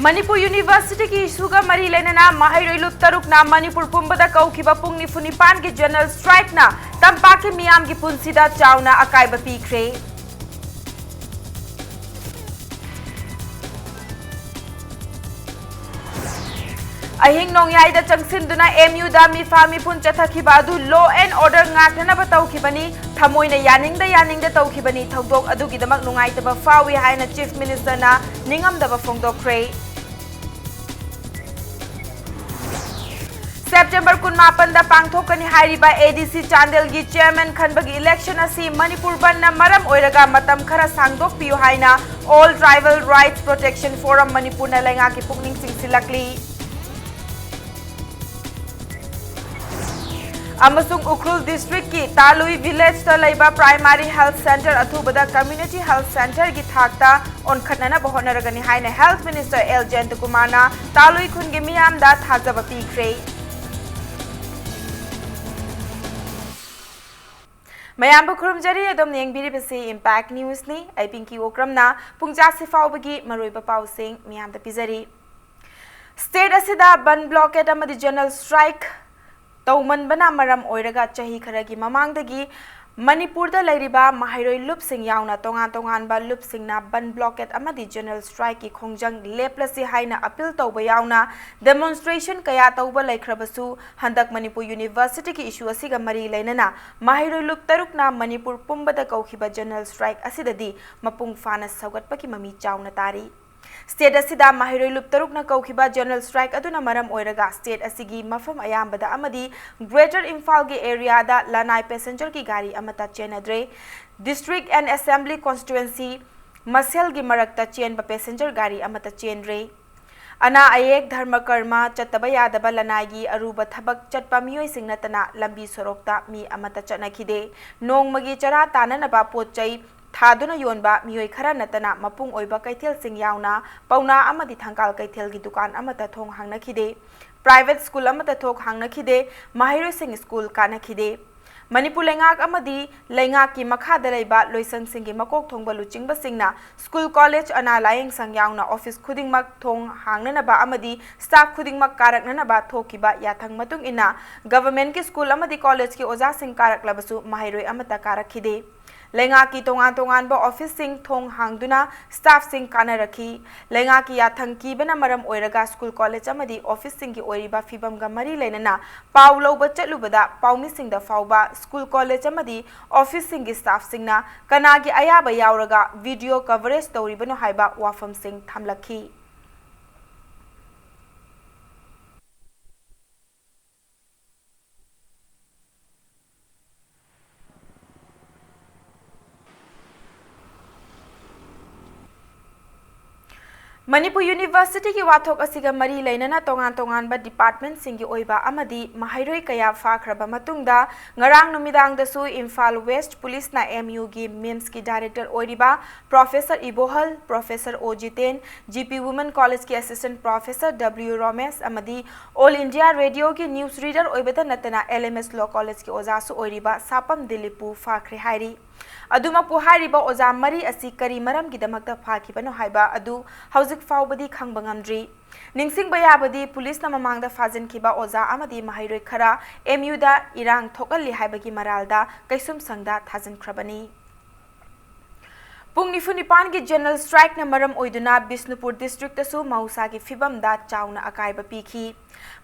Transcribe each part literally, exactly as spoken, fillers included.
ꯃꯅꯤꯄꯨꯔ ꯌꯨꯅꯤꯚꯔꯁꯤꯇꯤꯒꯤ ꯏꯁꯨꯒ ꯃꯔꯤ ꯂꯩꯅꯅ ꯃꯍꯩꯔꯣꯏ ꯂꯨꯞ ꯇꯔꯨꯛꯅ ꯃꯅꯤꯄꯨꯔ ꯄꯨꯝꯕꯗ ꯀꯧꯈꯤꯕ ꯄꯨꯡ ꯅꯤꯐꯨ ꯅꯤꯄꯥꯟꯒꯤ ꯖꯦꯅꯔꯦꯜ ꯁ꯭ꯇ꯭ꯔꯥꯏꯛꯅ ꯇꯝꯄꯥꯛꯀꯤ ꯃꯤꯌꯥꯝꯒꯤ ꯄꯨꯟꯁꯤꯗ ꯆꯥꯎꯅ ꯑꯀꯥꯏꯕ ꯄꯤꯈ꯭ꯔꯦ꯫ ꯑꯍꯤꯡ ꯅꯣꯡꯌꯥꯏꯗ ꯆꯪꯁꯤꯟꯗꯨꯅ ꯑꯦꯝ ꯌꯨꯗ ꯃꯤꯐꯥ ꯃꯤꯄꯨꯟ ꯆꯠꯊꯈꯤꯕ ꯑꯗꯨ law and order ꯉꯥꯛꯅꯅꯕ ꯇꯧꯈꯤꯕꯅꯤ꯫ ꯊꯃꯣꯏꯅ ꯌꯥꯅꯤꯡꯗ ꯌꯥꯅꯤꯡꯗ ꯇꯧꯈꯤꯕꯅꯤ꯫ ꯊꯧꯗꯣꯛ ꯑꯗꯨꯒꯤꯗꯃꯛ ꯅꯨꯡꯉꯥꯏꯇꯕ ꯐꯥꯎꯏ ꯍꯥꯏꯅ ꯆꯤꯐ ꯃꯤꯅꯤꯁꯇꯔꯅ ꯅꯤꯡꯉꯝꯗꯕ ꯐꯣꯡꯗꯣꯛꯈ꯭ꯔꯦ꯫ ꯁꯦꯞꯇꯦꯝꯕꯔ ꯀꯨꯟꯃꯥꯄꯟꯗ ꯄꯥꯡꯊꯣꯛꯀꯅꯤ ꯍꯥꯏꯔꯤꯕ ꯑꯦ ꯗꯤ ꯁꯤ ꯆꯥꯟꯗꯦꯜꯒꯤ ꯆꯦꯌꯔꯃꯦꯟ ꯈꯟꯕꯒꯤ ꯏꯂꯦꯛꯁꯟ ꯑꯁꯤ ꯃꯅꯤꯄꯨꯔ ꯕꯟꯗꯅ ꯃꯔꯝ ꯑꯣꯏꯔꯒ ꯃꯇꯝ ꯈꯔ ꯁꯥꯡꯗꯣꯛꯄꯤꯌꯨ ꯍꯥꯏꯅ All Tribal Rights Protection Forum ꯃꯅꯤꯄꯨꯔꯅ ꯂꯩꯉꯥꯛꯀꯤ ꯄꯨꯛꯅꯤꯡ ꯆꯤꯡꯁꯤꯜꯂꯛꯂꯤ꯫ ꯑꯃꯁꯨꯡ ꯎꯈ꯭ꯔꯨꯜ ꯗꯤꯁꯇ꯭ꯔꯤꯛꯀꯤ ꯇꯥꯂꯨꯏ ꯚꯤꯂꯦꯖꯇ ꯂꯩꯕ ꯄ꯭ꯔꯥꯏꯃꯥꯔꯤ ꯍꯦꯜꯊ ꯁꯦꯟꯇꯔ ꯑꯊꯨꯕꯗ ꯀꯝꯃ꯭ꯌꯨꯅꯤꯇꯤ ꯍꯦꯜꯊ ꯁꯦꯟꯇꯔꯒꯤ ꯊꯥꯛꯇ ꯑꯣꯟꯈꯠꯅꯅꯕ ꯍꯣꯠꯅꯔꯒꯅꯤ ꯍꯥꯏꯅ ꯍꯦꯜꯊ ꯃꯤꯅꯤꯁꯇꯔ ꯑꯦꯜ ꯖꯌꯟꯇꯀꯨꯃꯥꯔꯅ ꯇꯥꯂꯨꯏ ꯈꯨꯟꯒꯤ ꯃꯤꯌꯥꯝꯗ ꯊꯥꯖꯕ ꯄꯤꯈ꯭ꯔꯦ꯫ ꯃꯌꯥꯝꯕꯨ ꯈꯨꯔꯨꯝꯖꯔꯤ꯫ ꯑꯗꯣꯝꯅ ꯌꯦꯡꯕꯤꯔꯤꯕꯁꯤ ꯏꯝꯄꯦꯛ ꯅ꯭ꯌꯨꯁꯅꯤ꯫ ꯑꯩ ꯄꯤꯡꯀꯤ ꯑꯣꯀ꯭ꯔꯝꯅ ꯄꯨꯡ ꯆꯥꯁꯤ ꯐꯥꯎꯕꯒꯤ ꯃꯔꯨꯑꯣꯏꯕ ꯄꯥꯎꯁꯤꯡ ꯃꯤꯌꯥꯝꯗ ꯄꯤꯖꯔꯤ꯫ ꯁ꯭ꯇꯦꯠ ꯑꯁꯤꯗ ꯕꯟ ꯕ꯭ꯂꯣꯀꯦꯠ ꯑꯃꯗꯤ ꯖꯦꯅꯔꯦꯜ ꯁ꯭ꯇ꯭ꯔꯥꯏꯛ ꯇꯧꯃꯟꯕꯅ ꯃꯔꯝ ꯑꯣꯏꯔꯒ ꯆꯍꯤ ꯈꯔꯒꯤ ꯃꯃꯥꯡꯗꯒꯤ ꯃꯅꯤꯄꯨꯔꯗ ꯂꯩꯔꯤꯕ ꯃꯍꯩꯔꯣꯏ ꯂꯨꯞꯁꯤꯡ ꯌꯥꯎꯅ ꯇꯣꯉꯥꯟ ꯇꯣꯉꯥꯟꯕ ꯂꯨꯞꯁꯤꯡꯅ ꯕꯟ ꯕ꯭ꯂꯣꯀꯦꯠ ꯑꯃꯗꯤ ꯖꯦꯅꯔꯦꯜ ꯁ꯭ꯇ꯭ꯔꯥꯏꯛꯀꯤ ꯈꯣꯡꯖꯪ ꯂꯦꯞꯂꯁꯤ ꯍꯥꯏꯅ ꯑꯄꯤꯜ ꯇꯧꯕ ꯌꯥꯎꯅ ꯗꯦꯃꯣꯟꯁꯇ꯭ꯔꯦꯁꯟ ꯀꯌꯥ ꯇꯧꯕ ꯂꯩꯈ꯭ꯔꯕꯁꯨ, ꯍꯟꯗꯛ ꯃꯅꯤꯄꯨꯔ ꯌꯨꯅꯤꯚꯔꯁꯤꯇꯤꯒꯤ ꯏꯁꯨ ꯑꯁꯤꯒ ꯃꯔꯤ ꯂꯩꯅꯅ ꯃꯍꯩꯔꯣꯏ ꯂꯨꯞ ꯇꯔꯨꯛꯅ ꯃꯅꯤꯄꯨꯔ ꯄꯨꯝꯕꯗ ꯀꯧꯈꯤꯕ ꯖꯦꯅꯔꯦꯜ ꯁ꯭ꯇ꯭ꯔꯥꯏꯛ ꯑꯁꯤꯗꯗꯤ ꯃꯄꯨꯡ ꯐꯥꯅ ꯁꯧꯒꯠꯄꯒꯤ ꯃꯃꯤ ꯆꯥꯎꯅ ꯇꯥꯔꯤ꯫ ꯁ꯭ꯇꯦꯠ ꯑꯁꯤꯗ ꯃꯍꯩꯔꯣꯏ ꯂꯨꯞ ꯇꯔꯨꯛꯅ ꯀꯧꯈꯤꯕ ꯖꯦꯅꯔꯦꯜ ꯁ꯭ꯇ꯭ꯔꯥꯏꯛ ꯑꯗꯨꯅ ꯃꯔꯝ ꯑꯣꯏꯔꯒ ꯁ꯭ꯇꯦꯠ ꯑꯁꯤꯒꯤ ꯃꯐꯝ ꯑꯌꯥꯝꯕꯗ ꯑꯃꯗꯤ ꯒ꯭ꯔꯦꯇꯔ ꯏꯝꯐꯥꯜꯒꯤ ꯑꯦꯔꯤꯌꯥꯗ ꯂꯅꯥꯏ ꯄꯦꯁꯦꯟꯖꯔꯒꯤ ꯒꯥꯔꯤ ꯑꯃꯠꯇ ꯆꯦꯟꯅꯗ꯭ꯔꯦ꯫ ꯗꯤꯁꯇ꯭ꯔꯤꯛ ꯑꯦꯟ ꯑꯦꯁꯦꯝꯕ꯭ꯂꯤ ꯀꯣꯟꯁꯇꯤꯇ꯭ꯋꯦꯟꯁꯤ ꯃꯁꯦꯜꯒꯤ ꯃꯔꯛꯇ ꯆꯦꯟꯕ ꯄꯦꯁꯦꯟꯖꯔ ꯒꯥꯔꯤ ꯑꯃꯠꯇ ꯆꯦꯟꯗ꯭ꯔꯦ꯫ ꯑꯅꯥ ꯑꯌꯦꯛ, ꯙꯔꯃ ꯀꯔꯃ, ꯆꯠꯇꯕ ꯌꯥꯗꯕ ꯂꯅꯥꯏꯒꯤ ꯑꯔꯨꯕ ꯊꯕꯛ ꯆꯠꯄ ꯃꯤꯑꯣꯏꯁꯤꯡ ꯅꯠꯇꯅ ꯂꯝꯕꯤ ꯁꯣꯔꯣꯛꯇ ꯃꯤ ꯑꯃꯠꯇ ꯆꯠꯅꯈꯤꯗꯦ꯫ ꯅꯣꯡꯃꯒꯤ ꯆꯔꯥ ꯇꯥꯅꯅꯕ ꯄꯣꯠ ꯆꯩ ꯊꯥꯗꯨꯅ ꯌꯣꯟꯕ ꯃꯤꯑꯣꯏ ꯈꯔ ꯅꯠꯇꯅ ꯃꯄꯨꯡ ꯑꯣꯏꯕ ꯀꯩꯊꯦꯜꯁꯤꯡ ꯌꯥꯎꯅ ꯄꯥꯎꯅꯥ ꯑꯃꯗꯤ ꯊꯪꯒꯥꯜ ꯀꯩꯊꯦꯜꯒꯤ ꯗꯨꯀꯥꯟ ꯑꯃꯠꯇ ꯊꯣꯡ ꯍꯥꯡꯅꯈꯤꯗꯦ꯫ ꯄ꯭ꯔꯥꯏꯚꯦꯠ ꯁ꯭ꯀꯨꯜ ꯑꯃꯠꯇ ꯊꯣꯡ ꯍꯥꯡꯅꯈꯤꯗꯦ꯫ ꯃꯍꯩꯔꯣꯏꯁꯤꯡ ꯁ꯭ꯀꯨꯜ ꯀꯥꯅꯈꯤꯗꯦ꯫ ꯃꯅꯤꯄꯨꯔ ꯂꯩꯉꯥꯛ ꯑꯃꯗꯤ ꯂꯩꯉꯥꯛꯀꯤ ꯃꯈꯥꯗ ꯂꯩꯕ ꯂꯣꯏꯁꯪꯁꯤꯡꯒꯤ ꯃꯀꯣꯛ ꯊꯣꯡꯕ ꯂꯨꯆꯤꯡꯕꯁꯤꯡꯅ ꯁ꯭ꯀꯨꯜ, ꯀꯣꯂꯦꯖ, ꯑꯅꯥ ꯂꯥꯌꯦꯡ ꯁꯪ ꯌꯥꯎꯅ ꯑꯣꯐꯤꯁ ꯈꯨꯗꯤꯡꯃꯛ ꯊꯣꯡ ꯍꯥꯡꯅꯅꯕ ꯑꯃꯗꯤ ꯁ꯭ꯇꯥꯐ ꯈꯨꯗꯤꯡꯃꯛ ꯀꯥꯔꯛꯅꯅꯕ ꯊꯣꯛꯈꯤꯕ ꯌꯥꯊꯪ ꯃꯇꯨꯡ ꯏꯟꯅ ꯒꯚꯔꯟꯃꯦꯟꯠꯀꯤ ꯁ꯭ꯀꯨꯜ ꯑꯃꯗꯤ ꯀꯣꯂꯦꯖꯀꯤ ꯑꯣꯖꯥꯁꯤꯡ ꯀꯥꯔꯛꯂꯕꯁꯨ ꯃꯍꯩꯔꯣꯏ ꯑꯃꯠꯇ ꯀꯥꯔꯛꯈꯤꯗꯦ꯫ ꯂꯩꯉꯥꯛꯀꯤ ꯇꯣꯉꯥꯟ ꯇꯣꯉꯥꯟꯕ ꯑꯣꯐꯤꯁꯁꯤꯡ ꯊꯣꯡ ꯍꯥꯡꯗꯨꯅ ꯁ꯭ꯇꯥꯐꯁꯤꯡ ꯀꯥꯅꯔꯛꯈꯤ꯫ ꯂꯩꯉꯥꯛꯀꯤ ꯌꯥꯊꯪ ꯀꯤꯕꯅ ꯃꯔꯝ ꯑꯣꯏꯔꯒ ꯁ꯭ꯀꯨꯜ, ꯀꯣꯂꯦꯖ ꯑꯃꯗꯤ ꯑꯣꯐꯤꯁꯁꯤꯡꯒꯤ ꯑꯣꯏꯔꯤꯕ ꯐꯤꯕꯝꯒ ꯃꯔꯤ ꯂꯩꯅꯅ ꯄꯥꯎ ꯂꯧꯕ ꯆꯠꯂꯨꯕꯗ ꯄꯥꯎꯃꯤꯁꯤꯡꯗ ꯐꯥꯎꯕ ꯁ꯭ꯀꯨꯜ, ꯀꯣꯂꯦꯖ ꯑꯃꯗꯤ ꯑꯣꯐꯤꯁꯁꯤꯡꯒꯤ ꯁ꯭ꯇꯥꯐꯁꯤꯡꯅ ꯀꯅꯥꯒꯤ ꯑꯌꯥꯕ ꯌꯥꯎꯔꯒ ꯚꯤꯗꯤꯑꯣ ꯀꯚꯔꯦꯖ ꯇꯧꯔꯤꯕꯅꯣ ꯍꯥꯏꯕ ꯋꯥꯐꯝꯁꯤꯡ ꯊꯝꯂꯛꯈꯤ꯫ ꯃꯅꯤꯄꯨꯔ ꯌꯨꯅꯤꯚꯔꯁꯤꯇꯤꯒꯤ ꯋꯥꯊꯣꯛ ꯑꯁꯤꯒ ꯃꯔꯤ ꯂꯩꯅꯅ ꯇꯣꯉꯥꯟ ꯇꯣꯉꯥꯟꯕ ꯗꯤꯄꯥꯔꯠꯃꯦꯟꯠꯁꯤꯡꯒꯤ ꯑꯣꯏꯕ ꯑꯃꯗꯤ ꯃꯍꯩꯔꯣꯏ ꯀꯌꯥ ꯐꯥꯈ꯭ꯔꯕ ꯃꯇꯨꯡꯗ, ꯉꯔꯥꯡ ꯅꯨꯃꯤꯗꯥꯡꯗꯁꯨ ꯏꯝꯐꯥꯜ ꯋꯦꯁ꯭ꯠ ꯄꯨꯂꯤꯁꯅ ꯑꯦꯝ ꯌꯨꯒꯤ ꯃꯤꯝꯁꯀꯤ ꯗꯥꯏꯔꯦꯛꯇꯔ ꯑꯣꯏꯔꯤꯕ professor Ibohal, professor O Jiten, G P women ꯀꯣꯂꯦꯖꯀꯤ ꯑꯦꯁꯤꯁ꯭ꯇꯦꯟꯠ ꯄ꯭ꯔꯣꯐꯦꯁꯔ ꯗꯕ꯭ꯂꯤꯎ ꯔꯣꯃꯦꯁ ꯑꯃꯗꯤ ꯑꯣꯜ ꯏꯟꯗꯤꯌꯥ ꯔꯦꯗꯤꯑꯣꯒꯤ ꯅ꯭ꯌꯨꯁ ꯔꯤꯗꯔ ꯑꯣꯏꯕꯇ ꯅꯠꯇꯅ ꯑꯦꯜ ꯑꯦꯝ ꯑꯦꯁ ꯂꯣ ꯀꯣꯂꯦꯖꯀꯤ ꯑꯣꯖꯥꯁꯨ ꯑꯣꯏꯔꯤꯕ ꯁꯥꯄꯝ ꯗꯤꯂꯤꯞꯄꯨ ꯐꯥꯈ꯭ꯔꯦ ꯍꯥꯏꯔꯤ꯫ ꯑꯗꯨꯃꯛꯄꯨ, ꯍꯥꯏꯔꯤꯕ ꯑꯣꯖꯥ ꯃꯔꯤ ꯑꯁꯤ ꯀꯔꯤ ꯃꯔꯝꯒꯤꯗꯃꯛꯇ ꯐꯥꯈꯤꯕꯅꯣ ꯍꯥꯏꯕ ꯑꯗꯨ ꯍꯧꯖꯤꯛ ꯐꯥꯎꯕꯗꯤ ꯈꯪꯕ ꯉꯝꯗ꯭ꯔꯤ꯫ ꯅꯤꯡꯁꯤꯡꯕ ꯌꯥꯕꯗꯤ, ꯄꯨꯂꯤꯁꯅ ꯃꯃꯥꯡꯗ ꯐꯥꯖꯤꯟꯈꯤꯕ ꯑꯣꯖꯥ ꯑꯃꯗꯤ ꯃꯍꯩꯔꯣꯏ ꯈꯔ ꯑꯦꯝ ꯌꯨꯗ ꯏꯔꯥꯡ ꯊꯣꯛꯍꯜꯂꯤ ꯍꯥꯏꯕꯒꯤ ꯃꯔꯥꯜꯗ ꯀꯩꯁꯨꯝꯁꯪꯗ ꯊꯥꯖꯤꯟꯈ꯭ꯔꯕꯅꯤ꯫ ꯄꯨꯡ ꯅꯤꯐꯨ ꯅꯤꯄꯥꯟꯒꯤ ꯖꯦꯅꯔꯦꯜ ꯁ꯭ꯇ꯭ꯔꯥꯏꯛꯅ ꯃꯔꯝ ꯑꯣꯏꯗꯨꯅ ꯕꯤꯁꯅꯨꯄꯨꯔ ꯗꯤꯁꯇ꯭ꯔꯤꯛꯇꯁꯨ ꯃꯍꯧꯁꯥꯒꯤ ꯐꯤꯕꯝꯗ ꯆꯥꯎꯅ ꯑꯀꯥꯏꯕ ꯄꯤꯈꯤ꯫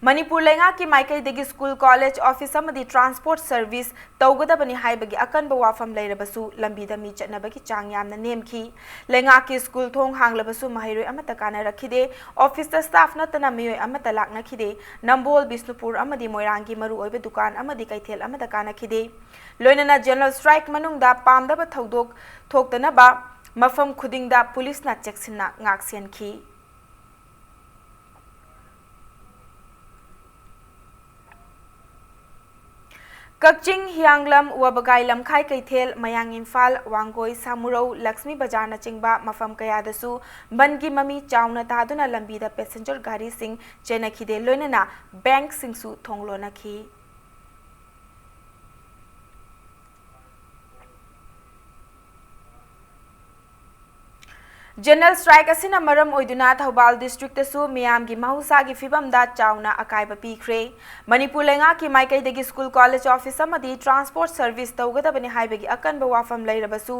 ꯃꯅꯤꯄꯨꯔ ꯂꯩꯉꯥꯛꯀꯤ ꯃꯥꯏꯀꯩꯗꯒꯤ ꯁ꯭ꯀꯨꯜ, ꯀꯣꯂꯦꯖ, ꯑꯣꯐꯤꯁ ꯑꯃꯗꯤ ꯇ꯭ꯔꯥꯟꯁꯄꯣꯔꯠ ꯁꯔꯚꯤꯁ ꯇꯧꯒꯗꯕꯅꯤ ꯍꯥꯏꯕꯒꯤ ꯑꯀꯟꯕ ꯋꯥꯐꯝ ꯂꯩꯔꯕꯁꯨ ꯂꯝꯕꯤꯗ ꯃꯤ ꯆꯠꯅꯕꯒꯤ ꯆꯥꯡ ꯌꯥꯝꯅ ꯅꯦꯝꯈꯤ꯫ ꯂꯩꯉꯥꯛꯀꯤ ꯁ꯭ꯀꯨꯜ ꯊꯣꯡ ꯍꯥꯡꯂꯕꯁꯨ ꯃꯍꯩꯔꯣꯏ ꯑꯃꯠꯇ ꯀꯥꯅꯔꯛꯈꯤꯗꯦ꯫ ꯑꯣꯐꯤꯁꯇ ꯁ꯭ꯇꯥꯐ ꯅꯠꯇꯅ ꯃꯤꯑꯣꯏ ꯑꯃꯠꯇ ꯂꯥꯛꯅꯈꯤꯗꯦ꯫ ꯅꯝꯕꯣꯜ, ꯕꯤꯁꯅꯨꯄꯨꯔ ꯑꯃꯗꯤ ꯃꯣꯏꯔꯥꯡꯒꯤ ꯃꯔꯨꯑꯣꯏꯕ ꯗꯨꯀꯥꯟ ꯑꯃꯗꯤ ꯀꯩꯊꯦꯜ ꯑꯃꯗ ꯀꯥꯅꯈꯤꯗꯦ꯫ ꯂꯣꯏꯅꯅ ꯖꯦꯅꯔꯦꯜ ꯁ꯭ꯇ꯭ꯔꯥꯏꯛ ꯃꯅꯨꯡꯗ ꯄꯥꯝꯗꯕ ꯊꯧꯗꯣꯛ ꯊꯣꯛꯇꯅꯕ ꯃꯐꯝ ꯈꯨꯗꯤꯡꯗ ꯄꯨꯂꯤꯁꯅ ꯆꯦꯛꯁꯤꯟꯅ ꯉꯥꯛꯁꯦꯟꯈꯤ꯫ ꯀꯛꯆꯤꯡ, ꯍꯤꯌꯥꯡꯂꯝ, ꯋꯥꯕꯒꯥꯏ ꯂꯝꯈꯥꯏ ꯀꯩꯊꯦꯜ, ꯃꯌꯥꯡ ꯏꯝꯐꯥꯜ, ꯋꯥꯡꯒꯣꯏ, ꯁꯥꯃꯨꯔꯧ, ꯂꯛꯁꯃꯤ ꯕꯖꯥꯔꯅꯆꯤꯡꯕ ꯃꯐꯝ ꯀꯌꯥꯗꯁꯨ ꯕꯟꯒꯤ ꯃꯃꯤ ꯆꯥꯎꯅ ꯇꯥꯗꯨꯅ ꯂꯝꯕꯤꯗ ꯄꯦꯁꯦꯟꯖꯔ ꯒꯥꯔꯤꯁꯤꯡ ꯆꯦꯟꯅꯈꯤꯗꯦ, ꯂꯣꯏꯅꯅ ꯕꯦꯡꯛꯁꯤꯡꯁꯨ ꯊꯣꯡ ꯂꯣꯟꯅꯈꯤ꯫ General strike ꯑꯁꯤꯅ ꯃꯔꯝ ꯑꯣꯏꯗꯨꯅ ꯊꯧꯕꯥꯜ district ꯇꯁꯨ ꯃꯤꯌꯥꯝꯒꯤ ꯃꯍꯧꯁꯥꯒꯤ ꯐꯤꯕꯝꯗ ꯆꯥꯎꯅ ꯑꯀꯥꯏꯕ ꯄꯤꯈ꯭ꯔꯦ꯫ ꯃꯅꯤꯄꯨꯔ ꯂꯩꯉꯥꯛꯀꯤ ꯃꯥꯏꯀꯩꯗꯒꯤ school, college, office ꯑꯃꯗꯤ transport service ꯇꯧꯒꯗꯕꯅꯤ ꯍꯥꯏꯕꯒꯤ ꯑꯀꯟꯕ ꯋꯥꯐꯝ ꯂꯩꯔꯕꯁꯨ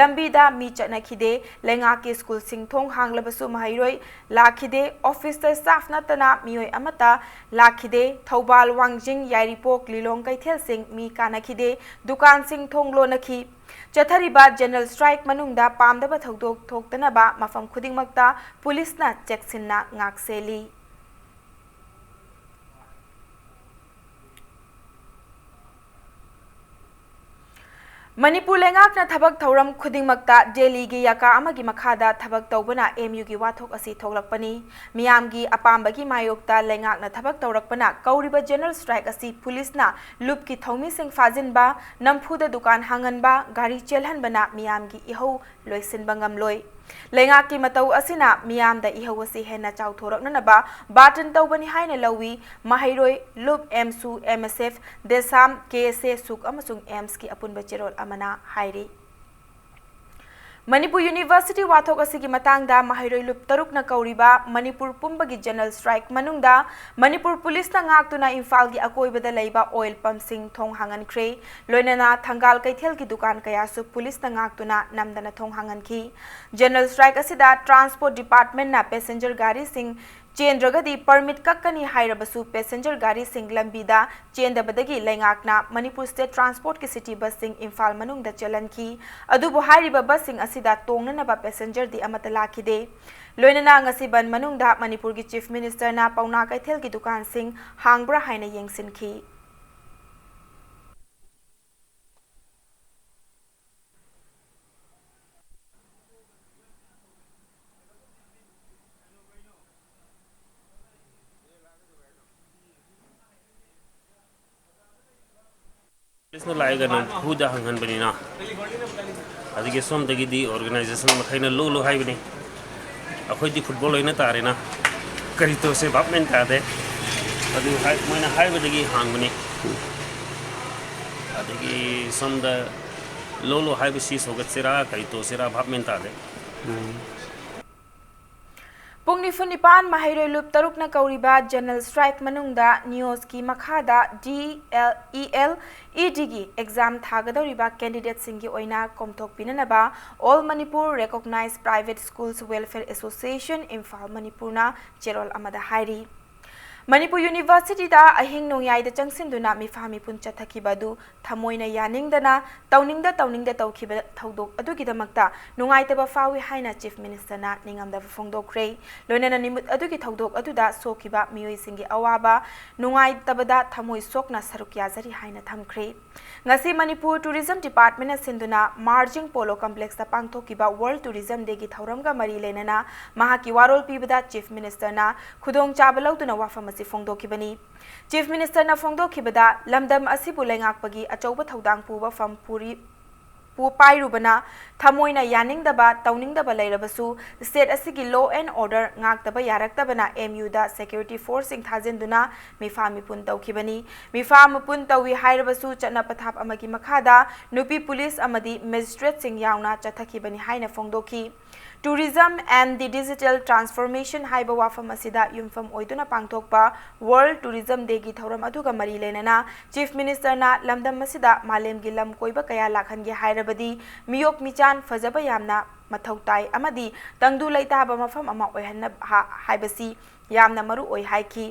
ꯂꯝꯕꯤꯗ ꯃꯤ ꯆꯠꯅꯈꯤꯗꯦ꯫ ꯂꯩꯉꯥꯛꯀꯤ school ꯁꯤꯡ ꯊꯣꯡ ꯍꯥꯡꯂꯕꯁꯨ ꯃꯍꯩꯔꯣꯏ ꯂꯥꯛꯈꯤꯗꯦ꯫ Office ꯇ staff ꯅꯠꯇꯅ ꯃꯤꯑꯣꯏ ꯑꯃꯠꯇ ꯂꯥꯛꯈꯤꯗꯦ꯫ ꯊꯧꯕꯥꯜ, ꯋꯥꯡꯖꯤꯡ, ꯌꯥꯏꯔꯤꯄꯣꯛ, ꯂꯤꯂꯣꯡ ꯀꯩꯊꯦꯜꯁꯤꯡ ꯃꯤ ꯀꯥꯅꯈꯤꯗꯦ꯫ ꯗꯨꯀꯥꯟꯁꯤꯡ ꯊꯣꯡ ꯂꯣꯟꯅꯈꯤ꯫ ꯆꯠꯊꯔꯤꯕ general strike ꯃꯅꯨꯡꯗ ꯄꯥꯝꯗꯕ ꯊꯧꯗꯣꯛ ꯊꯣꯛꯇꯅꯕ ꯃꯐꯝ ꯈꯨꯗꯤꯡꯃꯛꯇ ꯄꯨꯂꯤꯁꯅ ꯆꯦꯛꯁꯤꯟꯅ ꯉꯥꯛꯁꯦꯜꯂꯤ꯫ ꯃꯅꯤꯄꯨꯔ ꯂꯩꯉꯥꯛꯅ ꯊꯕꯛ ꯊꯧꯔꯝ ꯈꯨꯗꯤꯡꯃꯛꯇ ꯗꯦꯜꯂꯤꯒꯤ ꯌꯥꯀꯥ ꯑꯃꯒꯤ ꯃꯈꯥꯗ ꯊꯕꯛ ꯇꯧꯕꯅ M U ꯒꯤ ꯋꯥꯊꯣꯛ ꯑꯁꯤ ꯊꯣꯛꯂꯛꯄꯅꯤ꯫ ꯃꯤꯌꯥꯝꯒꯤ ꯑꯄꯥꯝꯕꯒꯤ ꯃꯥꯌꯣꯛꯇ ꯂꯩꯉꯥꯛꯅ ꯊꯕꯛ ꯇꯧꯔꯛꯄꯅ ꯀꯧꯔꯤꯕ general strike ꯑꯁꯤ ꯄꯨꯂꯤꯁꯅ ꯂꯨꯞꯀꯤ ꯊꯧꯃꯤꯁꯤꯡ ꯐꯥꯖꯤꯟꯕ, ꯅꯝꯐꯨꯗ ꯗꯨꯀꯥꯟ ꯍꯥꯡꯍꯟꯕ, ꯒꯥꯔꯤ ꯆꯦꯜꯍꯟꯕꯅ ꯃꯤꯌꯥꯝꯒꯤ ꯏꯍꯧ ꯂꯣꯏꯁꯤꯟꯕ ꯉꯝꯂꯣꯏ꯫ ꯂꯩꯉꯥꯛꯀꯤ ꯃꯇꯧ ꯑꯁꯤꯅ ꯃꯤꯌꯥꯝꯗ ꯏꯍꯧ ꯑꯁꯤ ꯍꯦꯟꯅ ꯆꯥꯎꯊꯣꯔꯛꯅꯅꯕ ꯕꯥꯇꯟ ꯇꯧꯕꯅꯤ ꯍꯥꯏꯅ ꯂꯧꯏ꯫ ꯃꯍꯩꯔꯣꯏ, ꯂꯨꯞ, M S U, M S F, ꯗꯦꯁꯥꯝ, K S A, ꯁꯨꯛ ꯑꯃꯁꯨꯡ AIMS ꯀꯤ ꯑꯄꯨꯟꯕ ꯆꯦꯔꯣꯜ ꯑꯃꯅ ꯍꯥꯏꯔꯤ꯫ ꯃꯅꯤꯄꯨꯔ University ꯋꯥꯊꯣꯛ ꯑꯁꯤꯒꯤ ꯃꯇꯥꯡꯗ ꯃꯍꯩꯔꯣꯏ ꯂꯨꯞ ꯇꯔꯨꯛꯅ ꯀꯧꯔꯤꯕ ꯃꯅꯤꯄꯨꯔ ꯄꯨꯝꯕꯒꯤ general strike ꯃꯅꯨꯡꯗ ꯃꯅꯤꯄꯨꯔ ꯄꯨꯂꯤꯁꯅ ꯉꯥꯛꯇꯨꯅ ꯏꯝꯐꯥꯜꯒꯤ ꯑꯀꯣꯏꯕꯗ ꯂꯩꯕ oil pump ꯁꯤꯡ ꯊꯣꯡ ꯍꯥꯡꯍꯟꯈ꯭ꯔꯦ꯫ ꯂꯣꯏꯅꯅ ꯊꯪꯒꯥꯜ ꯀꯩꯊꯦꯜꯒꯤ ꯗꯨꯀꯥꯟ ꯀꯌꯥꯁꯨ ꯄꯨꯂꯤꯁꯅ ꯉꯥꯛꯇꯨꯅ ꯅꯝꯗꯅ ꯊꯣꯡ ꯍꯥꯡꯍꯟꯈꯤ꯫ General strike ꯑꯁꯤꯗ transport department ꯅ passenger ꯒꯥꯔꯤꯁꯤꯡ ꯆꯦꯟꯗ꯭ꯔꯒꯗꯤ permit ꯀꯛꯀꯅꯤ ꯍꯥꯏꯔꯕꯁꯨ passenger ꯒꯥꯔꯤꯁꯤꯡ ꯂꯝꯕꯤꯗ ꯆꯦꯟꯗꯕꯗꯒꯤ ꯂꯩꯉꯥꯛꯅ ꯃꯅꯤꯄꯨꯔ state transport ꯀꯤ city bus ꯁꯤꯡ ꯏꯝꯐꯥꯜ ꯃꯅꯨꯡꯗ ꯆꯦꯜꯍꯟꯈꯤ꯫ ꯑꯗꯨꯕꯨ ꯍꯥꯏꯔꯤꯕ bus ꯁꯤꯡ ꯑꯁꯤꯗ ꯇꯣꯡꯅꯅꯕ passenger ꯗꯤ ꯑꯃꯠꯇ ꯂꯥꯛꯈꯤꯗꯦ꯫ ꯂꯣꯏꯅꯅ ꯉꯁꯤ ꯕꯟ ꯃꯅꯨꯡꯗ ꯃꯅꯤꯄꯨꯔꯒꯤ Chief Minister ꯅ ꯄꯥꯎꯅꯥ ꯀꯩꯊꯦꯜꯒꯤ ꯗꯨꯀꯥꯟꯁꯤꯡ ꯍꯥꯡꯕ꯭ꯔꯥ ꯍꯥꯏꯅ ꯌꯦꯡꯁꯤꯟꯈꯤ꯫ ꯄꯨꯂꯤꯁꯅ ꯂꯥꯛꯑꯒ ꯅꯝꯐꯨꯗ ꯍꯥꯡꯍꯟꯕꯅꯤꯅ, ꯑꯗꯒꯤ ꯁꯣꯝꯗꯒꯤꯗꯤ organization ꯃꯈꯩꯅ ꯂꯣꯜꯂꯨ ꯍꯥꯏꯕꯅꯤ꯫ ꯑꯩꯈꯣꯏꯗꯤ football ꯑꯣꯏꯅ ꯇꯥꯔꯦꯅ, ꯀꯔꯤ ꯇꯧꯁꯦ ꯚꯥꯞ ꯃꯦꯟ ꯇꯥꯗꯦ꯫ ꯑꯗꯨ ꯍꯥꯏ-, ꯃꯣꯏꯅ ꯍꯥꯏꯕꯗꯒꯤ ꯍꯥꯡꯕꯅꯤ꯫ ꯑꯗꯒꯤ ꯁꯣꯝꯗ ꯂꯣꯜꯂꯨ ꯍꯥꯏꯕꯁꯤ ꯁꯧꯒꯠꯁꯤꯔꯥ ꯀꯔꯤ ꯇꯧꯁꯤꯔꯥ ꯚꯥꯞ ꯃꯦꯟ ꯇꯥꯗꯦ꯫ ꯎꯝ꯫ ꯄꯨꯡ ꯅꯤꯐꯨ ꯅꯤꯄꯥꯟ ꯃꯍꯩꯔꯣꯏ ꯂꯨꯞ ꯇꯔꯨꯛꯅ ꯀꯧꯔꯤꯕ ꯖꯦꯅꯔꯦꯜ ꯁ꯭ꯇ꯭ꯔꯥꯏꯛ ꯃꯅꯨꯡꯗ ꯅꯤꯑꯣꯁꯀꯤ ꯃꯈꯥꯗ D L E L E ꯗꯤꯒꯤ ꯑꯦꯛꯖꯥꯝ ꯊꯥꯒꯗꯧꯔꯤꯕ ꯀꯦꯟꯗꯤꯗꯦꯠꯁꯤꯡꯒꯤ ꯑꯣꯏꯅ ꯀꯣꯝꯊꯣꯛꯄꯤꯅꯅꯕ All Manipur Recognized Private Schools Welfare Association, Imphal, ꯃꯅꯤꯄꯨꯔꯅ ꯆꯦꯔꯣꯜ ꯑꯃꯗ ꯍꯥꯏꯔꯤ꯫ ꯃꯅꯤꯄꯨꯔ ꯌꯨꯅꯤꯚꯔꯁꯤꯇꯤꯗ ꯑꯍꯤꯡ ꯅꯣꯡꯌꯥꯏꯗ ꯆꯪꯁꯤꯟꯗꯨꯅ ꯃꯤꯐꯥ ꯃꯤꯄꯨꯟ ꯆꯠꯊꯈꯤꯕ ꯑꯗꯨ ꯊꯃꯣꯏꯅ ꯌꯥꯅꯤꯡꯗꯅ, ꯇꯧꯅꯤꯡꯗ ꯇꯧꯅꯤꯡꯗ ꯇꯧꯈꯤꯕ ꯊꯧꯗꯣꯛ ꯑꯗꯨꯒꯤꯗꯃꯛꯇ ꯅꯨꯡꯉꯥꯏꯇꯕ ꯐꯥꯎꯏ ꯍꯥꯏꯅ ꯆꯤꯐ ꯃꯤꯅꯤꯁꯇꯔꯅ ꯅꯤꯡꯉꯝꯗꯕ ꯐꯣꯡꯗꯣꯛꯈ꯭ꯔꯦ꯫ ꯂꯣꯏꯅꯅ ꯅꯨꯃꯤꯠ ꯑꯗꯨꯒꯤ ꯊꯧꯗꯣꯛ ꯑꯗꯨꯗ ꯁꯣꯛꯈꯤꯕ ꯃꯤꯑꯣꯏꯁꯤꯡꯒꯤ ꯑꯋꯥꯕ ꯅꯨꯡꯉꯥꯏꯇꯕꯗ ꯊꯃꯣꯏ ꯁꯣꯛꯅ ꯁꯔꯨꯛ ꯌꯥꯖꯔꯤ ꯍꯥꯏꯅ ꯊꯝꯈ꯭ꯔꯦ꯫ ꯉꯁꯤ ꯃꯅꯤꯄꯨꯔ ꯇꯨꯔꯤꯖꯝ ꯗꯤꯄꯥꯔꯠꯃꯦꯟꯅ ꯁꯤꯟꯗꯨꯅ ꯃꯥꯔꯖꯤꯡ ꯄꯣꯂꯣ ꯀꯝꯄ꯭ꯂꯦꯛꯁꯇ ꯄꯥꯡꯊꯣꯛꯈꯤꯕ ꯋꯥꯔꯜ ꯇꯨꯔꯤꯖꯝ ꯗꯦꯒꯤ ꯊꯧꯔꯝꯒ ꯃꯔꯤ ꯂꯩꯅꯅ ꯃꯍꯥꯛꯀꯤ ꯋꯥꯔꯣꯜ ꯄꯤꯕꯗ ꯆꯤꯐ ꯃꯤꯅꯤꯁꯇꯔꯅ ꯈꯨꯗꯣꯡꯆꯥꯕ ꯂꯧꯗꯨꯅ ꯋꯥꯐꯝ ꯑꯁꯤ ꯐꯣꯡꯗꯣꯛꯈꯤꯕꯅꯤ꯫ ꯆꯤꯐ ꯃꯤꯅꯤꯁꯇꯔꯅ ꯐꯣꯡꯗꯣꯛꯈꯤꯕꯗ, ꯂꯝꯗꯝ ꯑꯁꯤꯕꯨ ꯂꯩꯉꯥꯛꯄꯒꯤ ꯑꯆꯧꯕ ꯊꯧꯗꯥꯡ ꯄꯨꯕ ꯐꯝ ꯄꯨꯔꯤ-, ꯄꯨ-, ꯄꯥꯏꯔꯨꯕꯅ ꯊꯃꯣꯏꯅ ꯌꯥꯅꯤꯡꯗꯕ, ꯇꯧꯅꯤꯡꯗꯕ ꯂꯩꯔꯕꯁꯨ, ꯁ꯭ꯇꯦꯠ ꯑꯁꯤꯒꯤ law and order ꯉꯥꯛꯇꯕ ꯌꯥꯔꯛꯇꯕꯅ ꯑꯦꯝ ꯌꯨꯗ ꯁꯦꯀ꯭ꯌꯨꯔꯤꯇꯤ ꯐꯣꯔꯁꯁꯤꯡ ꯊꯥꯖꯤꯟꯗꯨꯅ ꯃꯤꯐꯥ ꯃꯤꯄꯨꯟ ꯇꯧꯈꯤꯕꯅꯤ꯫ ꯃꯤꯐꯥ ꯃꯤꯄꯨꯟ ꯇꯧꯏ ꯍꯥꯏꯔꯕꯁꯨ, ꯆꯠꯅ ꯄꯊꯥꯞ ꯑꯃꯒꯤ ꯃꯈꯥꯗ ꯅꯨꯄꯤ ꯄꯨꯂꯤꯁ ꯑꯃꯗꯤ ꯃꯦꯖꯤꯁꯇ꯭ꯔꯦꯠꯁꯤꯡ ꯌꯥꯎꯅ ꯆꯠꯊꯈꯤꯕꯅꯤ ꯍꯥꯏꯅ ꯐꯣꯡꯗꯣꯛꯈꯤ꯫ Tourism and the Digital Transformation ꯍꯥꯏꯕ ꯋꯥꯐꯝ ꯑꯁꯤꯗ ꯌꯨꯝꯐꯝ ꯑꯣꯏꯗꯨꯅ ꯄꯥꯡꯊꯣꯛꯄ ꯋꯥꯔꯜ ꯇꯨꯔꯤꯖꯝ ꯗꯦꯒꯤ ꯊꯧꯔꯝ ꯑꯗꯨꯒ ꯃꯔꯤ ꯂꯩꯅꯅ ꯆꯤꯐ ꯃꯤꯅꯤꯁꯇꯔꯅ ꯂꯝꯗꯝ ꯑꯁꯤꯗ ꯃꯥꯂꯦꯝꯒꯤ ꯂꯝ ꯀꯣꯏꯕ ꯀꯌꯥ ꯂꯥꯛꯍꯟꯒꯦ ꯍꯥꯏꯔꯕꯗꯤ ꯃꯤꯑꯣꯛ ꯃꯤꯆꯥꯟ ꯐꯖꯕ ꯌꯥꯝꯅ ꯃꯊꯧ ꯇꯥꯏ ꯑꯃꯗꯤ ꯇꯪꯗꯨ ꯂꯩꯇꯥꯕ ꯃꯐꯝ ꯑꯃ ꯑꯣꯏꯍꯟꯅꯕ ꯍꯥ-, ꯍꯥꯏꯕꯁꯤ ꯌꯥꯝꯅ ꯃꯔꯨ ꯑꯣꯏ ꯍꯥꯏꯈꯤ꯫